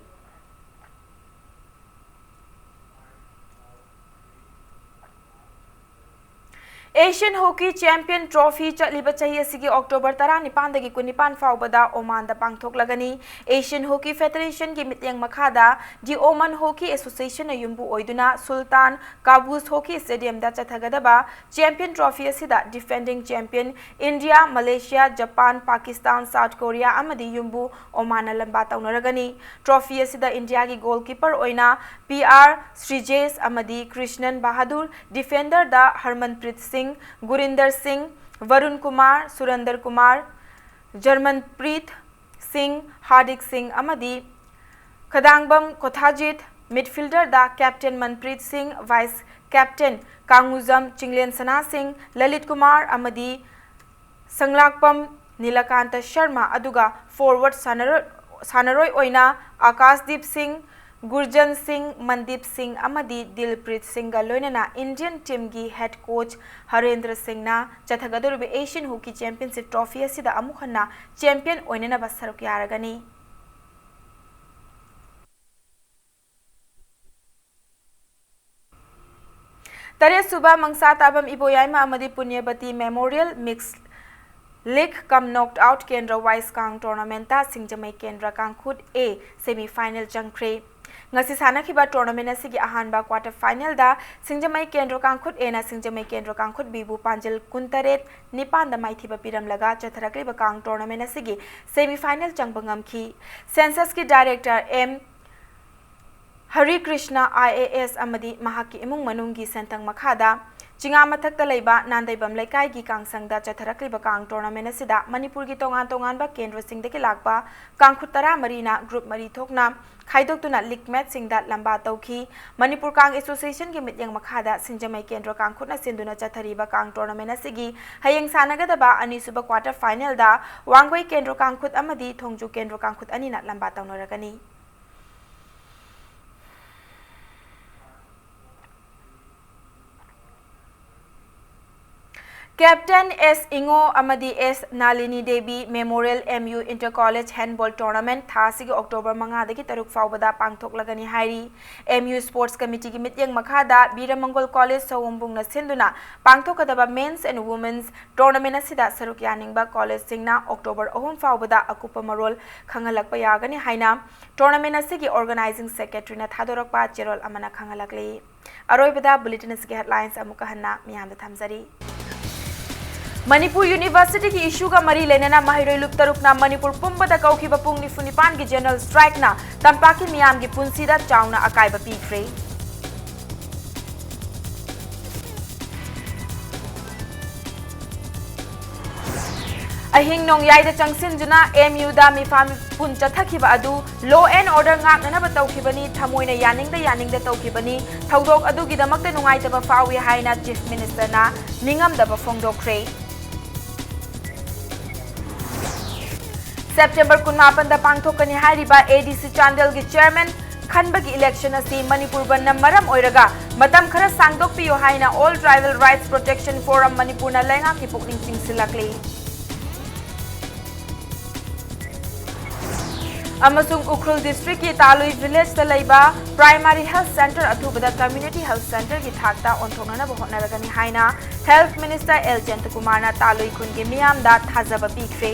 Asian Hockey Champion Trophy ꯆꯠꯂꯤꯕ ꯆꯍꯤ ꯑꯁꯤꯒꯤ October ꯇꯔꯥꯅꯤꯄꯥꯟꯗꯒꯤ ꯀꯨꯟꯅꯤꯄꯥꯟ ꯐꯥꯎꯕꯗ ꯑꯣꯃꯥꯟꯗ ꯄꯥꯡꯊꯣꯛꯂꯒꯅꯤ꯫ Asian Hockey Federation ꯒꯤ ꯃꯤꯠꯌꯦꯡ ꯃꯈꯥꯗ The Oman Hockey Association ꯅ ꯌꯨꯝꯕꯨ ꯑꯣꯏꯗꯨꯅ Sultan Qaboos Hockey Stadium ꯗ ꯆꯠꯊꯒꯗꯕ Champion Trophy ꯑꯁꯤꯗ defending champion India, Malaysia, Japan, Pakistan, South Korea ꯑꯃꯗꯤ ꯌꯨꯝꯕꯨ ꯑꯣꯃꯥꯟꯅ ꯂꯝꯕꯥ ꯇꯧꯅꯔꯒꯅꯤ꯫ Trophy ꯑꯁꯤꯗ ꯏꯟꯗꯤꯌꯥꯒꯤ goalkeeper ꯑꯣꯏꯅ ꯄꯤ ꯑꯥꯔ ꯁ꯭ꯔꯤꯖꯦꯁ ꯑꯃꯗꯤ ꯀ꯭ꯔꯤꯁꯅꯟ ꯕꯍꯥꯗꯨꯔ, defender ꯗ ꯍꯔꯃꯟꯄ꯭ꯔꯤꯠ ꯁꯤꯡ, ꯒꯨꯔꯤꯟꯗꯔ ꯁꯤꯡ, ꯚꯔꯨꯟ ꯀꯨꯃꯥꯔ, ꯁꯨꯔꯟꯗꯔ ꯀꯨꯃꯥꯔ, ꯖꯔꯃꯟꯄ꯭ꯔꯤꯠ ꯁꯤꯡ, ꯍꯥꯔꯗꯤꯛ ꯁꯤꯡ ꯑꯃꯗꯤ ꯈꯗꯥꯡꯕꯝ ꯀꯣꯊꯥꯖꯤꯠ, midfielder ꯗ captain ꯃꯟꯄ꯭ꯔꯤꯠ ꯁꯤꯡ, vice captain ꯀꯥꯡꯉꯨꯖꯝ ꯆꯤꯡꯂꯦꯟꯁꯅꯥ ꯁꯤꯡ, ꯂꯂꯤꯠ ꯀꯨꯃꯥꯔ ꯑꯃꯗꯤ ꯁꯪꯂꯥꯛꯄꯝ ꯅꯤꯂꯀꯥꯟꯇ ꯁꯔꯃ, ꯑꯗꯨꯒ forward ꯁꯥꯟꯅꯔꯣꯏ, ꯁꯥꯟꯅꯔꯣꯏ ꯑꯣꯏꯅ ꯑꯀꯥꯁꯗꯤꯞ ꯁꯤꯡ, ꯒꯨꯔꯖꯟ ꯁꯤꯡ, ꯃꯟꯗꯤꯞ ꯁꯤꯡ ꯑꯃꯗꯤ ꯗꯤꯜꯄ꯭ꯔꯤꯠ ꯁꯤꯡꯒ ꯂꯣꯏꯅꯅ Indian team ꯒꯤ head coach ꯍꯔꯦꯟꯗ꯭ꯔ ꯁꯤꯡꯅ ꯆꯠꯊꯒꯗꯧꯔꯤꯕ Asian Hockey Championship Trophy ꯑꯁꯤꯗ ꯑꯃꯨꯛ ꯍꯟꯅ champion ꯑꯣꯏꯅꯅꯕ ꯁꯔꯨꯛ ꯌꯥꯔꯒꯅꯤ꯫ ꯇꯔꯦꯠꯁꯨꯕ ꯃꯪꯁꯥ ꯇꯥꯕꯝ ꯏꯕꯣꯌꯥꯏꯃ ꯑꯃꯗꯤ ꯄꯨꯅ꯭ꯌꯕꯇꯤ Memorial Mixed League cum Knocked Out ꯀꯦꯟꯗ꯭ꯔ ꯋꯥꯏꯁ ꯀꯥꯡ tournament ꯇ ꯁꯤꯡꯖꯃꯩ ꯀꯦꯟꯗ꯭ꯔ ꯀꯥꯡꯈꯨꯠ A semi final ꯆꯪꯈ꯭ꯔꯦ꯫ ꯉꯁꯤ ꯁꯥꯟꯅꯈꯤꯕ tournament ꯑꯁꯤꯒꯤ ꯑꯍꯥꯟꯕ quarter final ꯗ ꯁꯤꯡꯖꯃꯩ ꯀꯦꯟꯗ꯭ꯔ ꯀꯥꯡꯈꯨꯠ A ꯅ ꯁꯤꯡꯖꯃꯩ ꯀꯦꯟꯗ꯭ꯔ ꯀꯥꯡꯈꯨꯠ B ꯕꯨ ꯄꯥꯟꯖꯜ ꯀꯨꯟꯇꯔꯦꯠ, ꯅꯤꯄꯥꯟꯗ ꯃꯥꯏꯊꯤꯕ ꯄꯤꯔꯝꯂꯒ ꯆꯠꯊꯔꯛꯂꯤꯕ ꯀꯥꯡ tournament ꯑꯁꯤꯒꯤ semi final ꯆꯪꯕ ꯉꯝꯈꯤ꯫ Census ꯀꯤ director M Harry Krishna I A S ꯑꯃꯗꯤ ꯃꯍꯥꯛꯀꯤ ꯏꯃꯨꯡ ꯃꯅꯨꯡꯒꯤ ꯁꯦꯟꯊꯪ ꯃꯈꯥꯗ ꯆꯤꯉꯥ ꯃꯊꯛꯇ ꯂꯩꯕ ꯅꯥꯟꯗꯩꯕꯝ ꯂꯩꯀꯥꯏꯒꯤ ꯀꯥꯡꯁꯪꯗ ꯆꯠꯊꯔꯛꯂꯤꯕ ꯀꯥꯡ tournament ꯑꯁꯤꯗ ꯃꯅꯤꯄꯨꯔꯒꯤ ꯇꯣꯉꯥꯟ ꯇꯣꯉꯥꯟꯕ ꯀꯦꯟꯗ꯭ꯔꯁꯤꯡꯗꯒꯤ ꯂꯥꯛꯄ ꯀꯥꯡꯈꯨꯠ ꯇꯔꯥꯃꯔꯤꯅ group ꯃꯔꯤ ꯊꯣꯛꯅ ꯈꯥꯏꯗꯣꯛꯇꯨꯅ league match ꯁꯤꯡꯗ ꯂꯝꯕꯥ ꯇꯧꯈꯤ꯫ ꯃꯅꯤꯄꯨꯔ ꯀꯥꯡ Association ꯒꯤ ꯃꯤꯠꯌꯦꯡ ꯃꯈꯥꯗ ꯁꯤꯡꯖꯃꯩ ꯀꯦꯟꯗ꯭ꯔ ꯀꯥꯡꯈꯨꯠꯅ ꯁꯤꯟꯗꯨꯅ ꯆꯠꯊꯔꯤꯕ ꯀꯥꯡ tournament ꯑꯁꯤꯒꯤ ꯍꯌꯦꯡ ꯁꯥꯟꯅꯒꯗꯕ ꯑꯅꯤꯁꯨꯕ quarter final ꯗ ꯋꯥꯡꯒꯣꯏ ꯀꯦꯟꯗ꯭ꯔ ꯀꯥꯡꯈꯨꯠ ꯑꯃꯗꯤ ꯊꯣꯡꯖꯨ ꯀꯦꯟꯗ꯭ꯔ ꯀꯥꯡꯈꯨꯠ ꯑꯅꯤꯅ ꯂꯝꯕꯥ ꯇꯧꯅꯔꯒꯅꯤ꯫ Captain S ꯏꯉꯣ ꯑꯃꯗꯤ S ꯅꯥꯂꯤꯅꯤ Devi Memorial M U Inter College Handball Tournament ꯊꯥ ꯑꯁꯤꯒꯤ October ꯃꯉꯥꯗꯒꯤ ꯇꯔꯨꯛ ꯐꯥꯎꯕꯗ ꯄꯥꯡꯊꯣꯛꯂꯒꯅꯤ ꯍꯥꯏꯔꯤ꯫ M U Sports Committeeꯒꯤ ꯃꯤꯠꯌꯦꯡ ꯃꯈꯥꯗ ꯕꯤꯔꯃꯪꯒꯣꯜ College ꯁꯑꯣꯝꯕꯨꯡꯅ ꯁꯤꯟꯗꯨꯅ ꯄꯥꯡꯊꯣꯛꯀꯗꯕ Men's and Women's Tournament ꯑꯁꯤꯗ ꯁꯔꯨꯛ ꯌꯥꯅꯤꯡꯕ collegeꯁꯤꯡꯅ October ꯑꯍꯨꯝ ꯐꯥꯎꯕꯗ ꯑꯀꯨꯞꯄ ꯃꯔꯣꯜ ꯈꯪꯍꯜꯂꯛꯄ ꯌꯥꯒꯅꯤ ꯍꯥꯏꯅ tournament ꯑꯁꯤꯒꯤ Organizing Secretaryꯅ ꯊꯥꯗꯣꯔꯛꯄ ꯆꯦꯔꯣꯜ ꯑꯃꯅ ꯈꯪꯍꯜꯂꯛꯂꯤ꯫ ꯑꯔꯣꯏꯕꯗ bulletin ꯑꯁꯤꯒꯤ headlines ꯑꯃꯨꯛꯀ ꯍꯟꯅ ꯃꯤꯌꯥꯝꯗ ꯊꯝꯖꯔꯤ꯫ ꯃꯅꯤꯄꯨꯔ Universityꯒꯤ issueꯒ ꯃꯔꯤ ꯂꯩꯅꯅ ꯃꯍꯩꯔꯣꯏ ꯂꯨꯞ ꯇꯔꯨꯛꯅ ꯃꯅꯤꯄꯨꯔ ꯄꯨꯝꯕꯗ ꯀꯧꯈꯤꯕ ꯄꯨꯡ ꯅꯤꯐꯨ ꯅꯤꯄꯥꯟꯒꯤ general strikeꯅ ꯇꯝꯄꯥꯛꯀꯤ ꯃꯤꯌꯥꯝꯒꯤ ꯄꯨꯟꯁꯤꯗ ꯆꯥꯎꯅ ꯑꯀꯥꯏꯕ ꯄꯤꯈ꯭ꯔꯦ꯫ ꯑꯍꯤꯡ ꯅꯣꯡꯌꯥꯏꯗ ꯆꯪꯁꯤꯟꯗꯨꯅ M Uꯗ ꯃꯤꯐꯥ ꯃꯤꯄꯨꯟ ꯆꯠꯊꯈꯤꯕ ꯑꯗꯨ law and order ꯉꯥꯛꯅꯅꯕ ꯇꯧꯈꯤꯕꯅꯤ, ꯊꯃꯣꯏꯅ ꯌꯥꯅꯤꯡꯗ ꯌꯥꯅꯤꯡꯗ ꯇꯧꯈꯤꯕꯅꯤ, ꯊꯧꯗꯣꯛ ꯑꯗꯨꯒꯤꯗꯃꯛꯇ ꯅꯨꯡꯉꯥꯏꯇꯕ ꯐꯥꯎꯏ ꯍꯥꯏꯅ Chief Ministerꯅ ꯅꯤꯡꯉꯝꯗꯕ ꯐꯣꯡꯗꯣꯛꯈ꯭ꯔꯦ꯫ September ꯀꯨꯟꯃꯥꯄꯟꯗ ꯄꯥꯡꯊꯣꯛꯀꯅꯤ ꯍꯥꯏꯔꯤꯕ ADC ꯆꯥꯟꯗꯦꯜꯒꯤ chairman ꯈꯟꯕꯒꯤ election ꯑꯁꯤ ꯃꯅꯤꯄꯨꯔ ꯕꯟꯗꯅ ꯃꯔꯝ ꯑꯣꯏꯔꯒ ꯃꯇꯝ ꯈꯔ ꯁꯥꯡꯗꯣꯛꯄꯤꯌꯨ ꯍꯥꯏꯅ All Tribal Rights Protection Forum ꯃꯅꯤꯄꯨꯔꯅ ꯂꯩꯉꯥꯛꯀꯤ ꯄꯨꯛꯅꯤꯡ ꯆꯤꯡꯁꯤꯜꯂꯛꯂꯤ꯫ ꯑꯃꯁꯨꯡ ꯎꯈ꯭ꯔꯨꯜ districtꯀꯤ ꯇꯥꯂꯨꯏ villageꯇ ꯂꯩꯕ primary health centre ꯑꯊꯨꯕꯗ community health centreꯒꯤ ꯊꯥꯛꯇ ꯑꯣꯟꯊꯣꯛꯅꯅꯕ ꯍꯣꯠꯅꯔꯒꯅꯤ ꯍꯥꯏꯅ Health Minister L ꯖꯌꯟꯇꯀꯨꯃꯥꯔꯅ ꯇꯥꯂꯨꯏ ꯈꯨꯟꯒꯤ ꯃꯤꯌꯥꯝꯗ ꯊꯥꯖꯕ ꯄꯤꯈ꯭ꯔꯦ꯫